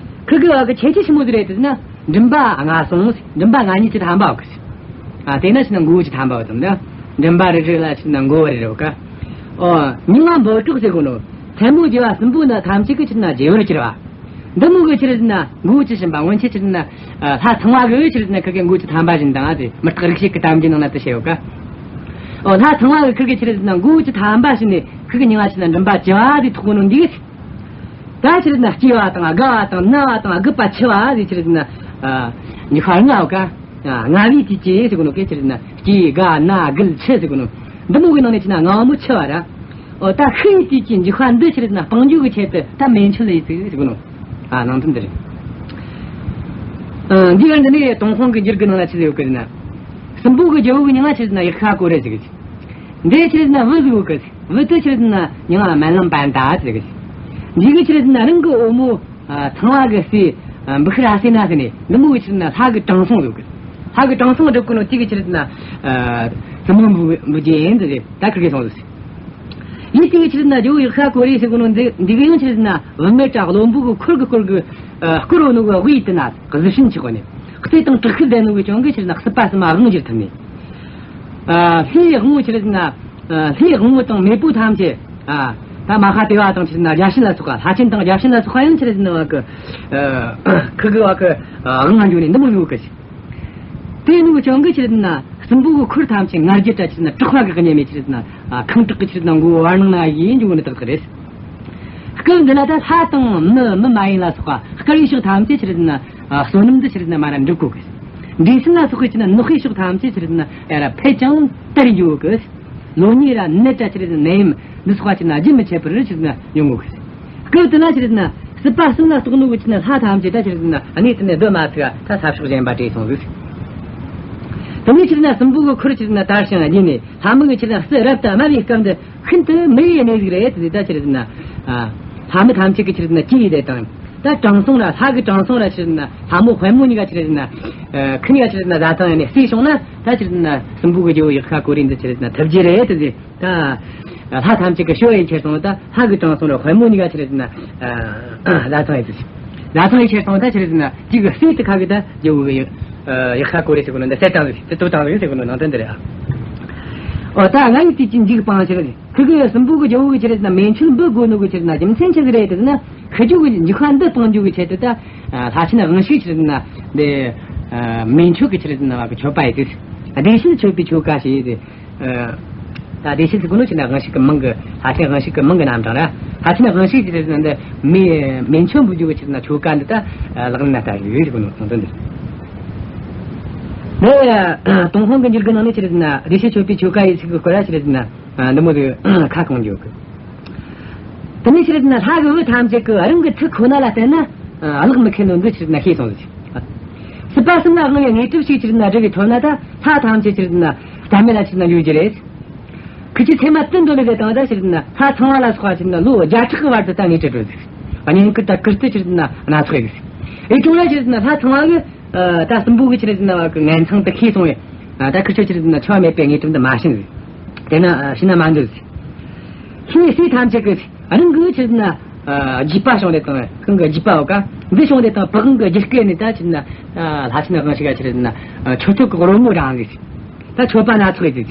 ཁིར་གི་བ་གི་ཁྱད་ཆོས་ཆི་མོ་ཟིག་རེད་ཟེར་ན་མགྲིན་པ་ལྔ་ཟུང་། མགྲིན་པ་ལྔ་གཉིས་ཀྱི་ཐམ་པ་ཡོད་གི། ཨ། དེ་ན་ཆི་ན་མགོ་བོ་ཅིག་ཐམ་པ་ཡོད་དམ་ད། མགྲིན་པ་རེ་རེ་ལ་ཆི་ན་མགོ་བོ་རེ་རེ་ཡོད་ག། ཨོ། མྱིང་ང་འབོད་སྒྲོགས་ཟེར་གོ་ནོ། མཚན་མོའི་རྒྱུ་བ་སྲིན་པོ་ན་ཐམས་ཅད་གི་ཆི་ན་རྗེ་བོར་གྱུར་བ། འདི་མོ་གི་ཆི་རེད་ཟེར་ན་མགོ་བོ་ཅི་བཞིན་པ། སྔོན་ཆད་ཆི་རེད་ཟེར་ན་ལྷ་ཚངས་པ་གི་ཆི་རེད་ཟེར་ན་ཁིར་གི་མགོ་བོ་ཅི་ཐམ་པ་བཞིན་དང་། ཨ། དེ་མུ་སྟེགས་རིག་བྱེད་ཀྱི་གཏམ་རྒྱུད་ནང་ན་དེ་བཤད་ཡོད་ག། ཨོ། ལྷ་ཚངས་པ་གི་ཁིར་གི་ཆི་རེད་ཟེར་ན་མགོ་བོ་ཅི་ཐམ་པ་བཞིན་ནས་ཁིར་གི་མྱིང་ང་ཆི་ན་མགྲིན་པ་བཅུ་བ་དེ་ཐོགས་ནོ་འདི། ད་ཆི་རེད་ཟེར་ན་སྐྱེ་བ་དང་རྒ་བ་དང་ན་བ་དང་རྒུད་པ་འཆི་བ་དེ་ཆི་རེད་ཟེར་ན་ཉི་ཤུ་ལྔ་ཡོད་ག། ལྔ་བའི་དུས་ཀྱི་ཟེར་གོ་ནོ་གི་ཆི་རེད་ཟེར་ན་སྐྱེ་རྒ་ན་རྒུད་འཆི་ཟེར་གོ་ནོ། འདི་མོ་གི་ནང་ནས་ཆི་ན་ལྔ་བ་མོ་འཆི་བ་ར། ཨོ། ད་ཤི་ཡི་དུས་ཀྱི་འཇིགས་པ་འདི་ཆི་རེད་ཟེར་ན་སྤང་རྒྱུ་གི་ཆེད་དུ་ད་མེ་མཆོད་ལ་ཡི་ཚིག་ཟེར་གོ་ནོ། ཨ། ནང་དོན་འདི་རེད། ཨ། འདི་ག་འདི་ནི་ཏུན་ཧོང་གི་འགྱུར་གི་ནང་ལ་ཆི་ཟིག་ཡོད་གི་ཟེར་ན། སྲིན་པོ་གི་རྒྱལ་པོ་གི་མྱིང་ང་ཆི་རེད་ཟེར་ན་ཡེ་ཤ་ཀོ་རེ་ཟེར་གི། འདི་ཆི་རེད་ཟེར་ན་བུ་ཟིག་ཡོད་གི། བུ་དེ་ཆི་རེད་ཟེར་ན་མྱིང་ང་སྨན་བླའི་པཱན་ཏ་ཟེར་གི། འདི་གི་ཆི་རེད་ཟེར་ན་རང་གི་བུ་མོ། ཨ། ཚངས་པ་གི་སྲས། ཨ། འབུགས་ར་སེ་ན་ཟེར་ནས་འདི་མོ་གི་ཆི་རེད་ཟེར་ན་ལྷ་གི་དྲང་སྲོང་ཡོད་གི། ལྷ་གི་དྲང་སྲོང་སྒྲུབ་གི་ནོ་དེ་གི་ཆི་རེད་ཟེར་ན། ཨ། བཙུན་མོ་འབུལ་འབུལ་རྒྱུ་ཡིན་ཟེར་ཏེ་ད་ཁིར་གི་སོང་ཟིག། ཡིད་དེ་གི་ཆི་རེད་ཟེར་ན་རྒྱལ་པོ་ཡེ་ཤ་ཀོ་རེ་ཟེར་གོ་ནོ་འདི་འདི་གི་ཡང་ཆི་རེད་ཟེར་ན་བུད་མེད་དྲ་བློན་པོ་གི་འཁོར་གི་སྐོར་གི། ཨ། སྐོར་བ་ནོ་གི་དབུས་དེ་ན་གཟི་བྱིན་ཆགས་ནས་རྩེ་དང་དྲག་ཤུལ་ལྡན་ནོ་གི་ཅང་གི་ཆི་རེད་ཟེར་ན་སྲིད་པ་གསུམ་དབང་བསྒྱུར་ཐུབ་ནས། ཨ། ལྷའི་དབང་པོ་ཆི་རེད་ཟེར་ན། ཨ། ལྷའི་དབང་པོ་དང་མེས་པོ་ཐམས་ཅད། ཨ། ད་མ་ཧཱ་དེ་བ་དང་ཆི་རེད་ཟེར་ན་བརྒྱ་བྱིན་ལ་སོགས་པ། ལྷ་ཆེན་དང་བརྒྱ་བྱིན་ལ་སོགས་པ་ཡང་ཆི་རེད་ཟེར་ན་བ་གི། ཨ། ཁིར་གི་བ་གི། ཨ། དབང་ང་འགྱུར་ནས་འདི་མོ་ཡོད་གི་ཞིག། དེ་ནུ་ཅང་གི་ཆི་རེད་ཟེར་ན་སྲིན་པོ་གི་འཁོར་ཐམས་ཅད་ང་རྒྱལ་དྲ་ཆི་རེད་ཟེར་ན་དྲག་པ་གི་གཉེན་མེད་ཆི་རེད་ཟེར་ན། ཨ། ཁེངས་དྲེགས་གི་ཆི་རེད་ཟེར་ན་མགོ་བོ་བར་སྣང་ན་ཡིན་འཇུག་ནི་དག་དག་རེད། སྐབས་འདི་ན་ད་ལྷ་དང་མི་མི་མ་ཡིན་ལ་སོགས་པ་དཀར་བའི་ཕྱོགས་ཐམས་ཅད་ཆི་རེད་ཟེར་ན་ཨ་བསོད་ནམས་འདི་ཆི་རེད་ཟེར་ན་མར་ར་འགྲུབ་གོ་གི། འདྲེ་སྲིན་ལ་སོགས་པའི་ཆི་རེད་ཟེར་ན་ནག་པོའི་ཕྱོགས་ཐམས་ཅད་ཆི་རེད་ཟེར་ན་ཡར་ར་འཕེལ་ཀྱང་དར་འགྱོ་གི། ལོ་ཉེས་ར་ནད་ར་ཆི་རེད་ཟེར་ན་ནད་ཡམས་འདི་སོགས་པ་ཆི་རེད་ཟེར་ན་རྒྱུན་མི་ཆད་པར་ཆི་རེད་ཟེར་ན་ཡོང་གོ་གི། སྐབས་དེ་ན་ཆི་རེད་ཟེར་ན་སྲིད་པ་གསུམ་ལ་གཏོགས་ནོ་གི་ཆི་རེད་ཟེར་ན་ལྷ་ཐམས་ཅད་ད་ཆི་རེད་ཟེར་ན་གནས་དེ་ནས་སྡོད་མ་ཐུབ་ད་ས་ཕྱོགས་གཞན་པ་བྲོས་སོང་ཟིག། དེ་ནས་ཆི་རེད་ཟེར་ན་སྲིན་པོ་གི་འཁོར་ཆི་རེད་ཟེར་ན་དར་ཞིང་རྒྱས་ནས་ལྷ་མི་གི་ཆི་རེད་ཟེར་ན་རྩི་རབ་ཏུ་དམའ་བའི་སྐབས་འདི། ཤིན་ཏུ་མི་ཡི་གནས་ཟིག་རེད་དེ་ད་ཆི་རེད་ཟེར་ན། ཨ། ལྷ་མི་ཐམས་ཅད་ཀྱི་ཆི་རེད་ཟེར་ན་སྐྱེ་ཡི་དེ་དང་། ད་དྲང་སྲོང་ར་ལྷ་གི་དྲང་སྲོང་ར་ཆི་རེད་ཟེར་ན་ལྷ་མོ་དཔལ་མོ་གཉིས་ཀ་ཆི་རེད་ཟེར་ན། ཨ། ཁི་གཉིས་ཀ་ཆི་རེད་ཟེར་ན་བཟའ་ཚང་ཡིན་ནས་བསྲེས་བྱུང་ན་ད་ཆི་རེད་ཟེར་ན་སྲིན་པོ་གི་རྒྱལ་པོ་ཡག་ཤ་ཀོ་རེ་འདི་ཆི་རེད་ཟེར་ན་ཐུབ་རྒྱུ་རེད་དེ་ཟེར། ད་ལྷ་ཐམས་ཅད་ཀྱི་སྤྱོད་ཡིན་ཁྱེར་སོང་ད་ལྷ་གི་དྲང་སྲོང་ར་དཔལ་མོ་གཉིས་ཀ་ཆི་རེད་ཟེར་ན། ཨ། བཟའ་ཚང་ཡིན་ཟེར། བཟའ་ཚང་ཡིན་ཁྱེར་སོང་ད་ཆི་རེད་ཟེར་ན་དེ་གི་སྲས་དེ་ཁ་གི་ད་རྒྱལ་པོ་གི་ཡག་ཤ་ཀོ་རེ་ཟེར་གོ་ནོ་འདི་བསད་བཏང་ཟིག་དེ་བཏུལ་བཏང་ཟིག་ཟེར་གོ་ནོ་ནང་དོན་འདི་རེད་ཨ། ཨོ་ད་ང་ཡི་དུས་ཀྱི་འཇིགས་སྤང་ཕྱིར། ཁུ་གུ་སྲིན་པོ་གི་རྒྱལ་པོ་གི་ཆི་རེད་ཟེར་ན་མེ་མཆོད་འབུལ་དགོས་ནོ་གི་ཆི་རེད་ཟེར་ན་རྒྱུ་མཚན་ཆི་ཟིག་རེད་དེ་ཟེར་ན། ཁུ་ཆོ་གི་འཇིགས་པ་འདི་སྤང་རྒྱུ་གི་ཆེད་དུ་ད་ལྷ་ཆེན་དབང་ཕྱུག་ཆི་རེད་ཟེར་ན་འདི་མེ་མཆོད་གི་ཆི་རེད་ཟེར་ན་བ་གི་མཆོད་པ་ཡིན་ཏེ། བདེ་གཤེགས་མཆོད་པའི་ཆོ་ག་ཞེས་ཏེ། ད་བདེ་གཤེགས་ཟེར་གོ་ནོ་ཆི་རེད་ཟེར་ན་དབང་ཕྱུག་གི་མིང་གི་ལྷ་ཆེན་དབང་ཕྱུག་གི་མིང་གི་རྣམ་གྲངས་ར། ལྷ་ཆེན་དབང་ཕྱུག་ཆི་རེད་ཟེར་ན་འདི་མེ་མེ་མཆོད་འབུལ་རྒྱུ་གི་ཆི་རེད་ཟེར་ན་ཆོ་ག་འདི་ད་ལག་ལེན་ན་བསྟར་ཡོད་ཟེར་གོ་ནོ་ནང་དོན་འདི། འདི་ཏུན་ཧོང་གི་འགྱུར་གི་ནང་ནས་ཆི་རེད་ཟེར་ན་བདེ་གཤེགས་མཆོད་པའི་ཆོ་ག་ཡི་ཚིག་གི་སྐོར་ར་ཆི་རེད་ཟེར་ན། ཨ། འདི་མོ་ཟིག་ཁ་སྐོང་རྒྱུ་གི། དེ་ནས་ཆི་རེད་ཟེར་ན་ལྷ་གི་བུ་ཐམས་ཅད་ཀྱིས་རང་གི་ཚིག་ཁོ་ན་ལ་བརྟེན་ན། ཨ། གླགས་མི་ཁེལ་ནོ་འདི་ཆི་རེད་ཟེར་ན་ཤེས་སོང་ཟིག། སྲིད་པ་གསུམ་ལ་དབང་བའི་དངོས་གྲུབ་ཞིག་ཆི་རེད་ཟེར་ན་སྒྲུབ་པའི་ཐོབ་ན་ད་ལྷ་ཐམས་ཅད་ཆི་རེད་ཟེར་ན་རྩ་མེད་ལ་ཆི་རེད་ཟེར་ན་འགྱུར་རྒྱུ་རེད། ཁུ་ཆོས་ཚད་མ་བདུན་འདོན་ནས་བཏང་ད་ཆི་རེད་ཟེར་ན་ལྷ་ཚངས་པ་ལ་སོགས་པ་ཆི་རེད་ཟེར་ན་ལོ་བརྒྱ་ཕྲག་གི་བར་དུ་ད་དངོས་གྲུབ་སྒྲུབ་ཟིག། བསྙེན་བཀུར་ད་བཀུར་སྟི་ཆི་རེད་ཟེར་ན་སྣ་ཚོགས་ཡོད་ཟིག། ཨེ་ཀྲུང་ལ་ཆི་རེད་ཟེར་ན་ལྷ་ཚངས་པ་གིས། ཨ། ད་སྲིན་པོ་གི་ཆི་རེད་ཟེར་ན་བ་གི་ངན་མཚང་དེ་ཤེས་སོང་བས། ཨ། ད་ཁུ་ཆོས་ཆི་རེད་ཟེར་ན་འཆི་བ་མེད་པའི་དངོས་གྲུབ་འདི་མ་བྱིན་ཟིག། དེ་ན་ཨ་བྱིན་ན་མ་འདོད་ཟིག། ལྷའི་སྲས་ཐམས་ཅད་ཀྱིས་རང་གི་ཆི་རེད་ཟེར་ན། ཨ། རྒྱུས་པ་བྱུང་སྟེ་དང་གང་གི་རྒྱུས་པའོ་ཀ། འདི་བྱུང་སྟེ་དང་བག་གང་གི་རྒྱུད་སྐྱེས་ནས་ད་ཆི་རེད་ཟེར་ན། ཨ། ལྷ་ཆེན་དབང་ཕྱུག་ག་ཆི་རེད་ཟེར་ན། ཨ། མཆོད་བསྟོད་ཀྱི་རོལ་མོ་རངས་ཟིག། ད་མཆོད་པ་སྣ་ཚོགས་ཡོད་ཟིག།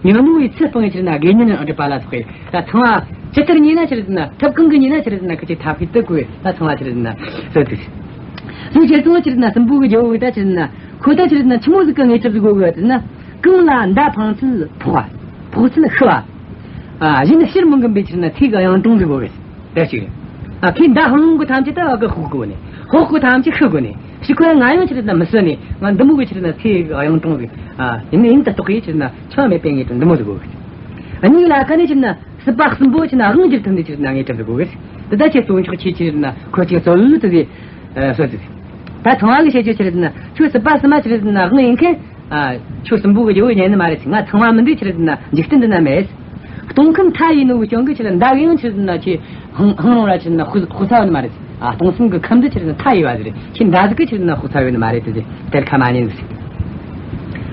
ཉོན་མོངས་པའི་ཚུལ་སྤངས་ཆི་རེད་ཟེར་ན་དགེ་བསྙེན་སྒྲུབ་པ་ལ་སོགས་པའི་ད་ཚངས་པ་ཇི་ལྟར་མཉེས་ན་ཆི་རེད་ཟེར་ན་ཐབས་གང་གིས་མཉེས་ན་ཆི་རེད་ཟེར་ན་ཁུ་ཆོས་ཐབས་ཤེས་དུ་བཀོལ་ད་ཚངས་པ་ཆི་རེད་ཟེར་ན་གསོལ་ཏེ། སོ་ཁྱེད་ཚོ་ཆི་རེད་ཟེར་ན་སྲིན་པོ་གི་རྒྱལ་པོ་གི་ད་ཆི་རེད་ཟེར་ན་ཁོ་ད་ཆི་རེད་ཟེར་ན་ཆི་མོ་ཟིག་གི་དངོས་གྲུབ་ཟིག་དགོས་གི་ཟེར་ན། གང་ལ་མདའ་འཕངས་ཚད་ཕོག་པ། ཕོག་ཚད་ཤི་བ། ཨ། གཞན་ཕྱིར་མི་འགུམ་པའི་ཆི་རེད་ཟེར་ན་ཚེ་གི་གཡུང་དྲུང་ཟིག་དགོས་གི། དེ་གཅིག་རེད། ཨ། ཁོས་མདའ་འཕངས་གོ་ཐམས་ཅད་ད་གི་ཕོག་དགོས་ནི། ཕོག་གོ་ཐམས་ཅད་ཤི་དགོས་ནི། ཤི་ཁོ་ང་ཡང་ཆི་རེད་ཟེར་ན་མི་གསོད་ནི། ང་འདི་མོ་གི་ཆི་རེད་ཟེར་ན་ཚེ་གི་གཡུང་དྲུང་ཟིག། ཨ། ཡིན་ནི་ཡིན་ད་རྟོགས་གི་ཆི་རེད་ཟེར་ན་འཆི་བ་མེད་པའི་དངོས་གྲུབ་འདི་མོ་ཟིག་དགོས་གི། གཉིས་ལ་ཁ་ནས་ཆི་རེད་ཟེར་ན་སྲིད་པ་གསུམ་པོ་ཆི་རེད་ཟེར་ན་དབང་བསྒྱུར་ཐུབ་ནི་ཆི་རེད་ཟེར་ན་དངོས་གྲུབ་ཟིག་དགོས་གི། འདི་ད་ཁྱེད་གཙོ་མཆོག་ཁྱེད་ཆི་རེད་ཟེར་ན་ཁོ་ཆེ་གཙོ་བོ་དེ་ཟིག། ཨ། སོ་ཟིག། ད་ཚངས་པ་གི་བཤད་རྒྱུ་ཆི་རེད་ཟེར་ན་ཁྱོད་སྲིད་པ་གསུམ་མ་ཆི་རེད་ཟེར་ན་དབང་ཡིན་མཁན། ཨ། ཁྱོད་སྲིན་པོ་གི་རྒྱལ་པོ་ཉན་ནི་མ་རེད་ཟེར། ང་ཚངས་པ་མིན་དུས་ཆི་རེད་ཟེར་ན་འཇིག་རྟེན་འདི་ན་མེད། སྟོང་ཁམས་མཐའ་ཡས་ནོ་གི་རྐྱེན་གིས་ཆི་རེད་མདའ་གིས་ཡང་ཆི་རེད་ཟེར་ན་ཁྱོད་ཧང་ཧང་རུང་ར་ཆི་རེད་ཟེར་ན་ཕོག་ཕོག་ས་ཡོད་ནི་མ་རེད། ཨ། སྟོང་གསུམ་གི་ཁམས་འདི་ཆི་རེད་ཟེར་ན་མཐའ་ཡས་པ་ཟིག་རེད། ཁྱོད་མདའ་ཟིག་གིས་ཆི་རེད་ཟེར་ན་ཕོག་ས་ཡོད་ནི་མ་རེད་དེ་ཟེར། དེར་ཁ་མ་ཉན་ཟིག།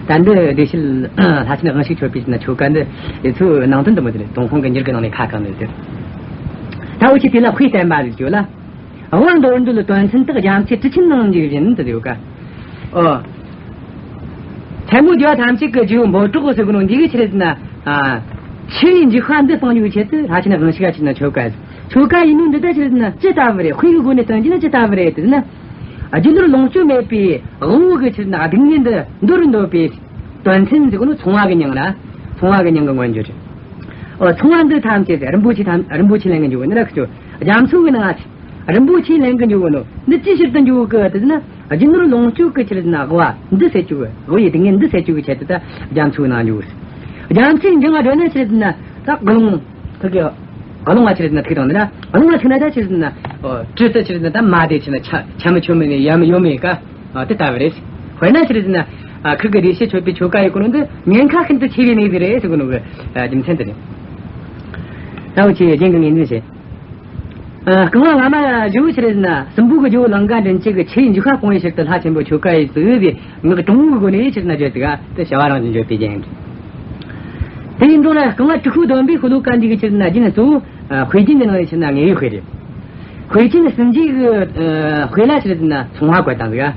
ད་འདི་བདེ་གཤེགས་ལྷ་ཆེན་དབང་ཕྱུག་མཆོད་པའི་ཆི་རེད་ཟེར་ན་ཆོ་ག་འདི་དེ་ཚོའི་ནང་དོན་འདི་མོ་དེ་རེད། ཏུན་ཧོང་གི་འགྱུར་གི་ནང་ནས་ཁ་བཀང་ནི་ཟེར། ད་འུ་ཆོས་དེ་ལ་དཔེ་བསྟན་པ་ཟིག་ཡོད་ལ། དབང་མདོར་བསྡུས་དོན་ཚན་དག། རྒྱ་མཚོའི་གྲུ་ཆེན་ནང་འཇུག་བཞིན་དུ་ཡོད་ཀ། ཨོ། མཚན་མོ་རྒྱུ་བ་ཐམས་ཅད་ཀྱི་རྒྱུ་འབོད་སྒྲོག་ཟེར་གོ་ནོ་འདི་གི་ཆི་རེད་ཟེར་ན། ཨ། འཆི་བའི་འཇིགས་པ་འདི་སྤང་རྒྱུའི་ཆེད་དུ་ལྷ་ཆེན་དབང་ཕྱུག་ག་ཆི་རེད་ཟེར་ན་ཆོ་ག་ཡིན། ཆོ་ག་ཡིན་ནོ་འདི་ད་ཆི་རེད་ཟེར་ན་ཅི་ལྟ་བུ་རེད། དཔེ་གི་སྒོ་ནས་སྟོན་རྒྱུ་ན་ཅི་ལྟ་བུ་རེད་ཟེར་ན། རྒྱུ་ནོར་ལོངས་སྤྱོད་མེད་པའི་དབང་པོ་གི་ཆི་རེད་ཟེར་ན་སྡུག་བསྔལ་འདི་འདོར་འདོད་པའི་དོན་ཚན་ཟེར་གོ་ནོ་ཚོང་བ་གི་མྱིང་ལ། ཚོང་བ་གི་མྱིང་གི་མངོན་བརྗོད་རེད། ཨོ། ཚོང་བ་འདི་ཐམས་ཅད་རིན་པོ་ཆེ་ཐམས། རིན་པོ་ཆེ་ལེན་གི་འཇུག་གོ་ནི་ར་ཁུ་ཆོ། རྒྱ་མཚོ་གི་ནང་ང་རིན་པོ་ཆེ་ལེན་གི་འཇུག་གོ་ནོ་འདི་ཅིའི་ཕྱིར་དུ་འཇུག་གི་ཟེར་ན། རྒྱུ་ནོར་ལོངས་སྤྱོད་ཀྱི་ཆི་རེད་ཟེར་ན་དབང་པོ་འདི་སེལ་རྒྱུ་གི། དབང་པོའི་སྡུག་བསྔལ་འདི་སེལ་རྒྱུ་གི་ཆེད་དུ་ད་རྒྱ་མཚོའི་ནང་འཇུག་གི། རྒྱ་མཚོའི་འཇིང་བ་སྒྲོལ་ན་ཆི་རེད་ཟེར་ན་ད་དགུ་རླུང་ཁུ་གི་དགུ་རླུང་བ་ཆི་རེད་ཟེར་ན་ཐུག་བཏང་ནི་ར། དགུ་རླུང་བ་ཐུག་ན་ད་ཆི་རེད་ཟེར་ན། ཨོ། གྲུ་དེ་ཆི་རེད་ཟེར་ན་ད་མ་དེ་ཆི་རེད་ཟེར་ན་ཆ་ཆ་མི་ཆོ་མི་ནི་ཡ་མི་ཡོ་མི་ཀ། ཨ། དེ་ལྟ་བུ་རེད། དཔེར་ན་ཆི་རེད་ཟེར་ན། ཨ། ཁུ་གི་བདེ་གཤེགས་མཆོད་པའི་ཆོ་ག་ཡི་སྐོར་འདི་ཉེན་ཁ་ཤིན་ཏུ་ཆེ་བའི་གནས་ཟིག་རེད་ཟེར་གོ་ནོ་གི། ཨ། རྒྱུ་མཚན་དེ་རེད། ད་འུ་ཆོས་རྒྱན་གྱི་ངོས་འཛིན་བྱེད། ཨ། རྐང་པ་སྔ་མ་བཞི་བོ་ཆི་རེད་ཟེར་ན་སྲིན་པོ་གི་རྒྱལ་པོ་ལང་ཀ་མགྲིན་བཅུ་གིས་འཆི་བའི་འཇིགས་པ་སྤོང་བའི་ཕྱིར་དུ་ལྷ་ཆེན་པོ་ཆོ་ག་ཡི་ཟིག་ཟེར་ངག་དྲང་མོའི་སྒོ་ནས་ཆི་རེད་ཟེར་ན་བརྗོད་ཟིག། ཨ། དེ་བྱ་བ་རང་བཞིན་བརྗོད་པའི་རྒྱན་རེད། དེ་ཡིན་དུས་ན་རྐང་པ་དྲུག་པོ་བསྡོམས་པས་ཤོ་ལོ་ཀ་འདི་གི་ཆི་རེད་ཟེར་ན་རྒྱན་གཙོ་བོ། ཨ། དཔེ་རྒྱན་གྱི་ནང་ནས་ཆི་རེད་ཟེར་ན་དངོས་ཡོད་དཔེ་རེད། དཔེ་ཅན་གྱི་སྲིན་རྗེ་གི། ཨ། དཔེ་ལ་ཆི་རེད་ཟེར་ན་ཚོང་བ་བཀོད་བཏང་ཟིག། ཨ།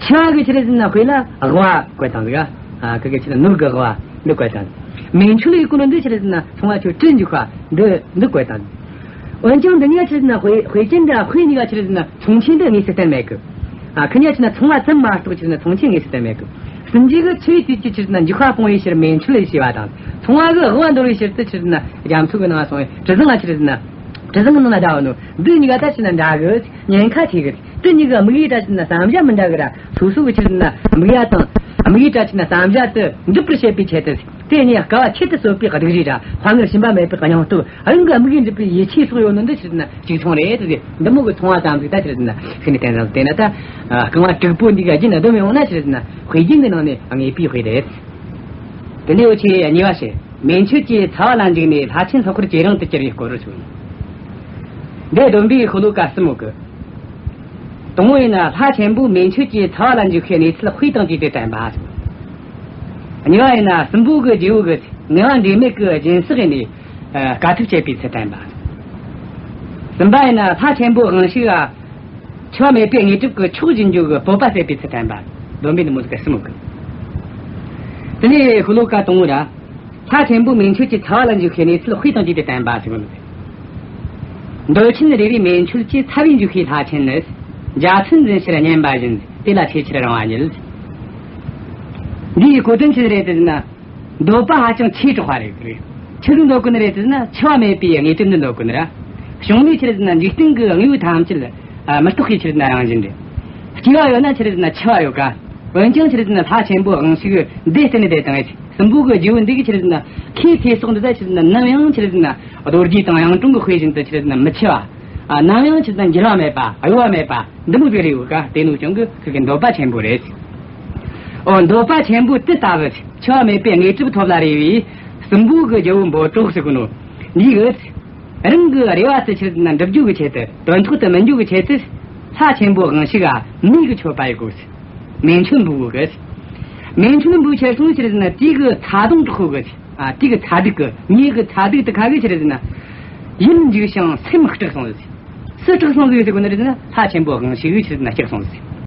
འཆི་བ་གི་ཆི་རེད་ཟེར་ན་དཔེ་ལ་དབང་པོ་བཀོད་བཏང་ཟིག། ཨ། ཁུ་གི་ཆི་རེད་ནོར་གི་དབང་པོ་འདི་བཀོད་བཏང་། མེ་མཆོད་ལ་ཡི་གོ་ནོ་འདི་ཆི་རེད་ཟེར་ན་ཚོང་བ་ཆོ་གྲུར་འཇུག་པ་འདི་འདི་བཀོད་བཏང་། འོན་ཀྱང་འདི་གཉིས་ཆི་རེད་ཟེར་ན་དཔེ་དཔེ་ཅན་འདི་དཔེ་གཉིས་ཀ་ཆི་རེད་ཟེར་ན་མཚུངས་ཆོས་འདི་དངོས་སུ་བསྟན་མེད་གི། ཨ། ཁུ་གཉིས་ཆི་རེད་ཟེར་ན་ཚོང་བ་ཙམ་མ་གཏོགས་ཆི་རེད་ཟེར་ན་མཚུངས་ཆོས་དངོས་སུ་བསྟན་མེད་གི། སྲིན་རྗེ་གི་འཆི་བའི་དུས་ཀྱི་ཆི་རེད་ཟེར་ན་འཇིགས་པ་སྤོང་བའི་ཕྱིར་མེ་མཆོད་ལ་ཞེས་པ་དང་། ཚོང་བ་གི་དབང་པོ་འདོར་བའི་ཕྱིར་དུ་ཆི་རེད་ཟེར་ན་རྒྱ་མཚོ་གི་ནང་སོང་བའི་གྲུ་གཟིངས་ལ་ཆི་རེད་ཟེར་ན། དྲི་བཟང་ནང་ན་འདྲ་བ་ནོ། འདི་གཉིས་ཀ་ད་ཕྱིར་ན་འདྲ་གི། ཉེན་ཁ་ཆེ་གི། དེ་གཉིས་ཀ་དམིགས་ཡུལ་ད་ཕྱིར་ན་བསམ་བྱ་མི་འདྲ་གི་ར། སོ་སོ་གི་ཕྱིར་ན་དམིགས་ཡུལ་དང་། དམིགས་ཡུལ་ད་ཕྱིར་ན་བསམ་བྱ་དེ་འགྲུབ་པར་བྱེད་པའི་ཆེད་དུ། དེ་གཉིས་དཀའ་བ་ཁྱད་དུ་གསོད་པའི་སྡུག་རུས་ར། དཔའ་ངར་ཞུམ་པ་མེད་པའི་སྙིང་སྟོབས། རང་གི་དམིགས་ཡུལ་འགྲུབ་པའི་ཡིད་ཆེས་སོགས་ཡོད་ནོ་འདི་ཕྱིར་ན་གཅིག་མཚུངས་རེད་དེ། འདི་མོ་གི་མཚུངས་པ་ཙམ་ཟིག་ད་ཕྱིར་ན་ཤེས་ནས་བསྟན་ཙམ་བལྟས་ན། ད་རྐང་བ་དྲུག་པོ་འདི་ག་རྒྱུན་བསྡོམས་ཡོང་ན་ཕྱིར་ན་དཔེ་རྒྱུན་གྱི་ནང་ནས་ངེས་པའི་དཔེ་རེད། དེ་ནས་འུ་ཆོས་གཉིས་པ་བཤད། མེ་མཆོད་ཀྱི་ཚ་བ་ལ་འཇིགས་ནས། ལྷ་ཆེན་ལྷག་པར་ཇེ་རིང་དུ་གྱུར་པའི་སྐོར་རུ་གསུངས། འདི་བསྡོམས་པས་ཤོ་ལོ་ཀ་གསུམ་ཡོད་གི། དང་པོ་ཡིན་ན་ལྷ་ཆེན་པོ་མེ་མཆོད་ཀྱི་ཚ་བ་ལ་འཇིགས་པའི་གནས་ཚུལ་དཔེ་དང་བཅས་ཏེ་བསྟན་པ། གཉིས་པ་ཡིན་ན་སྲིན་པོ་གི་རྗེ་བོ་གིས་ངལ་བ་འབྲས་མེད་ཀྱི་སྦྱིན་སྲེག་ཡིན་ནས་དཀའ་ཐུབ་བྱེད་པའི་ཚུལ་བསྟན་པ། གསུམ་པ་ཡིན་ན་ལྷ་ཆེན་པོ་དབང་ཕྱུག་ག་འཆི་བ་མེད་པའི་དངོས་གྲུབ་ཀྱི་མཆོག་སྦྱིན་རྒྱུ་གི་སྤོབས་པ་སད་པའི་ཚུལ་བསྟན་པ། བསྡོམས་པས་འདི་མོ་ཟིག་གསུམ་ཡོད་གི། དེ་ནས་ཤོ་ལོ་ཀ་དང་པོ་ར། ལྷ་ཆེན་པོ་མེ་མཆོད་ཀྱི་ཚ་བ་ལ་འཇིགས་པའི་གནས་ཚུལ་དཔེ་དང་བཅས་ཏེ་བསྟན་པ་ཟེར་གོ་ནོ། འདོད་ཆེན་རེ་རེའི་མེ་མཆོད་ཀྱི། ཚ་བས་འཇིགས་པའི་ལྷ་ཆེན་ནི། འཇའ་ཚོན་འཛིན་ཕྱིར་བསྙེན་པ་བཞིན། དེ་ལ་ཆེས་ཆེར་རིང་བ་ཉིད། འདིའི་གོ་དོན་ཆི་རེད་ཟེར་ན། འདོད་པ་ཧ་ཅང་ཆེ་དྲགས་པ་རེད། ཆི་ཟིག་འདོད་གོ་ནི་རེད་ཟེར་ན་འཆི་བ་མེད་པའི་དངོས་གྲུབ་འདི་འདོད་གོ་ནི་ར། བྱུང་ནས་ཆི་རེད་ཟེར་ན་འཇིག་རྟེན་གྱི་དངོས་པོ་ཐམས་ཅད་མི་རྟག་པའི་ཆི་རེད་ཟེར་ན་རང་བཞིན་རེད། སྐྱེ་བ་ཡོད་ན་ཆི་རེད་ཟེར་ན་འཆི་བ་ཡོད་ཀ། འོན་ཀྱང་ཆི་རེད་ཟེར་ན་ལྷ་ཆེན་པོ་དབང་ཕྱུག་འདི་བརྟེན་ནས་བསྡད་དང་། སྲིན་པོ་གི་རྗེ་བོ་འདི་གིས་ཆི་རེད་ཟེར་ན་ཁོའི་ཚེ་སྲོག་འདི་ད་ཆི་རེད་ཟེར་ན་ནམ་ཡང་ཆི་རེད་ཟེར་ན་རྡོ་རྗེ་དང་གཡུང་དྲུང་གི་དཔེ་བཞིན་དུ་ཆི་རེད་ཟེར་ན་མི་འཆི་བ། ཨ། ནམ་ཡང་ཆི་རེད་ཟེར་ན་འགྱུར་བ་མེད་པ། གཡོ་བ་མེད་པ། འདི་མོ་ཟིག་རེད་ཡོད་ཀ། དེ་ནོ་ཅང་གི་ཁོ་གི་འདོད་པ་ཆེན་པོ་རེད། ཨོ། འདོད་པ་ཆེན་པོ་དེ་ལྟ་བུ་འཆི་བ་མེད་པའི་དངོས་གྲུབ་ཐོབ་ལ་རེ་བའི་སྲིན་པོ་གི་རྗེ་བོ་འབོད་སྒྲོགས་ཟེར་གོ་ནོ། འདི་གིས་རང་གི་རེ་བ་དེ་ཆི་རེད་ཟེར་ན་འགྲུབ་རྒྱུ་གི་ཆེད་དུ། དོན་ཐོག་ཏུ་སྨིན་རྒྱུ་གི་ཆེད་དུ། ལྷ་ཆེན་པོ་དབང་ཕྱུག་ག་མེ་གི་མཆོད་པ་ཡི་གོ་ཟེར། མེ་མཆོད་འབུལ་གོ་གི། མེ་མཆོད་འབུལ་ཆེད་སོང་ཆི་རེད་ཟེར་ན་དེ་གི་ཚ་གདུང་དྲག་གོ་གི། ཨ། དེ་གི་ཚ་གདུག་གི། མེ་གི་ཚ་གདུག་དེ་ཁ་གིས་ཆི་རེད་ཟེར་ན་ཡིད་འཇིགས་ཤིང་སེམས་སྐྲག་སོང་ཟེར། སུ་སྐྲག་སོང་ཟིག་ཟེར་གོ་ནི་རེད་ཟེར་ན་ལྷ་ཆེན་པོ་དབང་ཕྱུག་གིས་ཆི་རེད་ཟེར་ན་སྐྲག་སོང་ཟེར།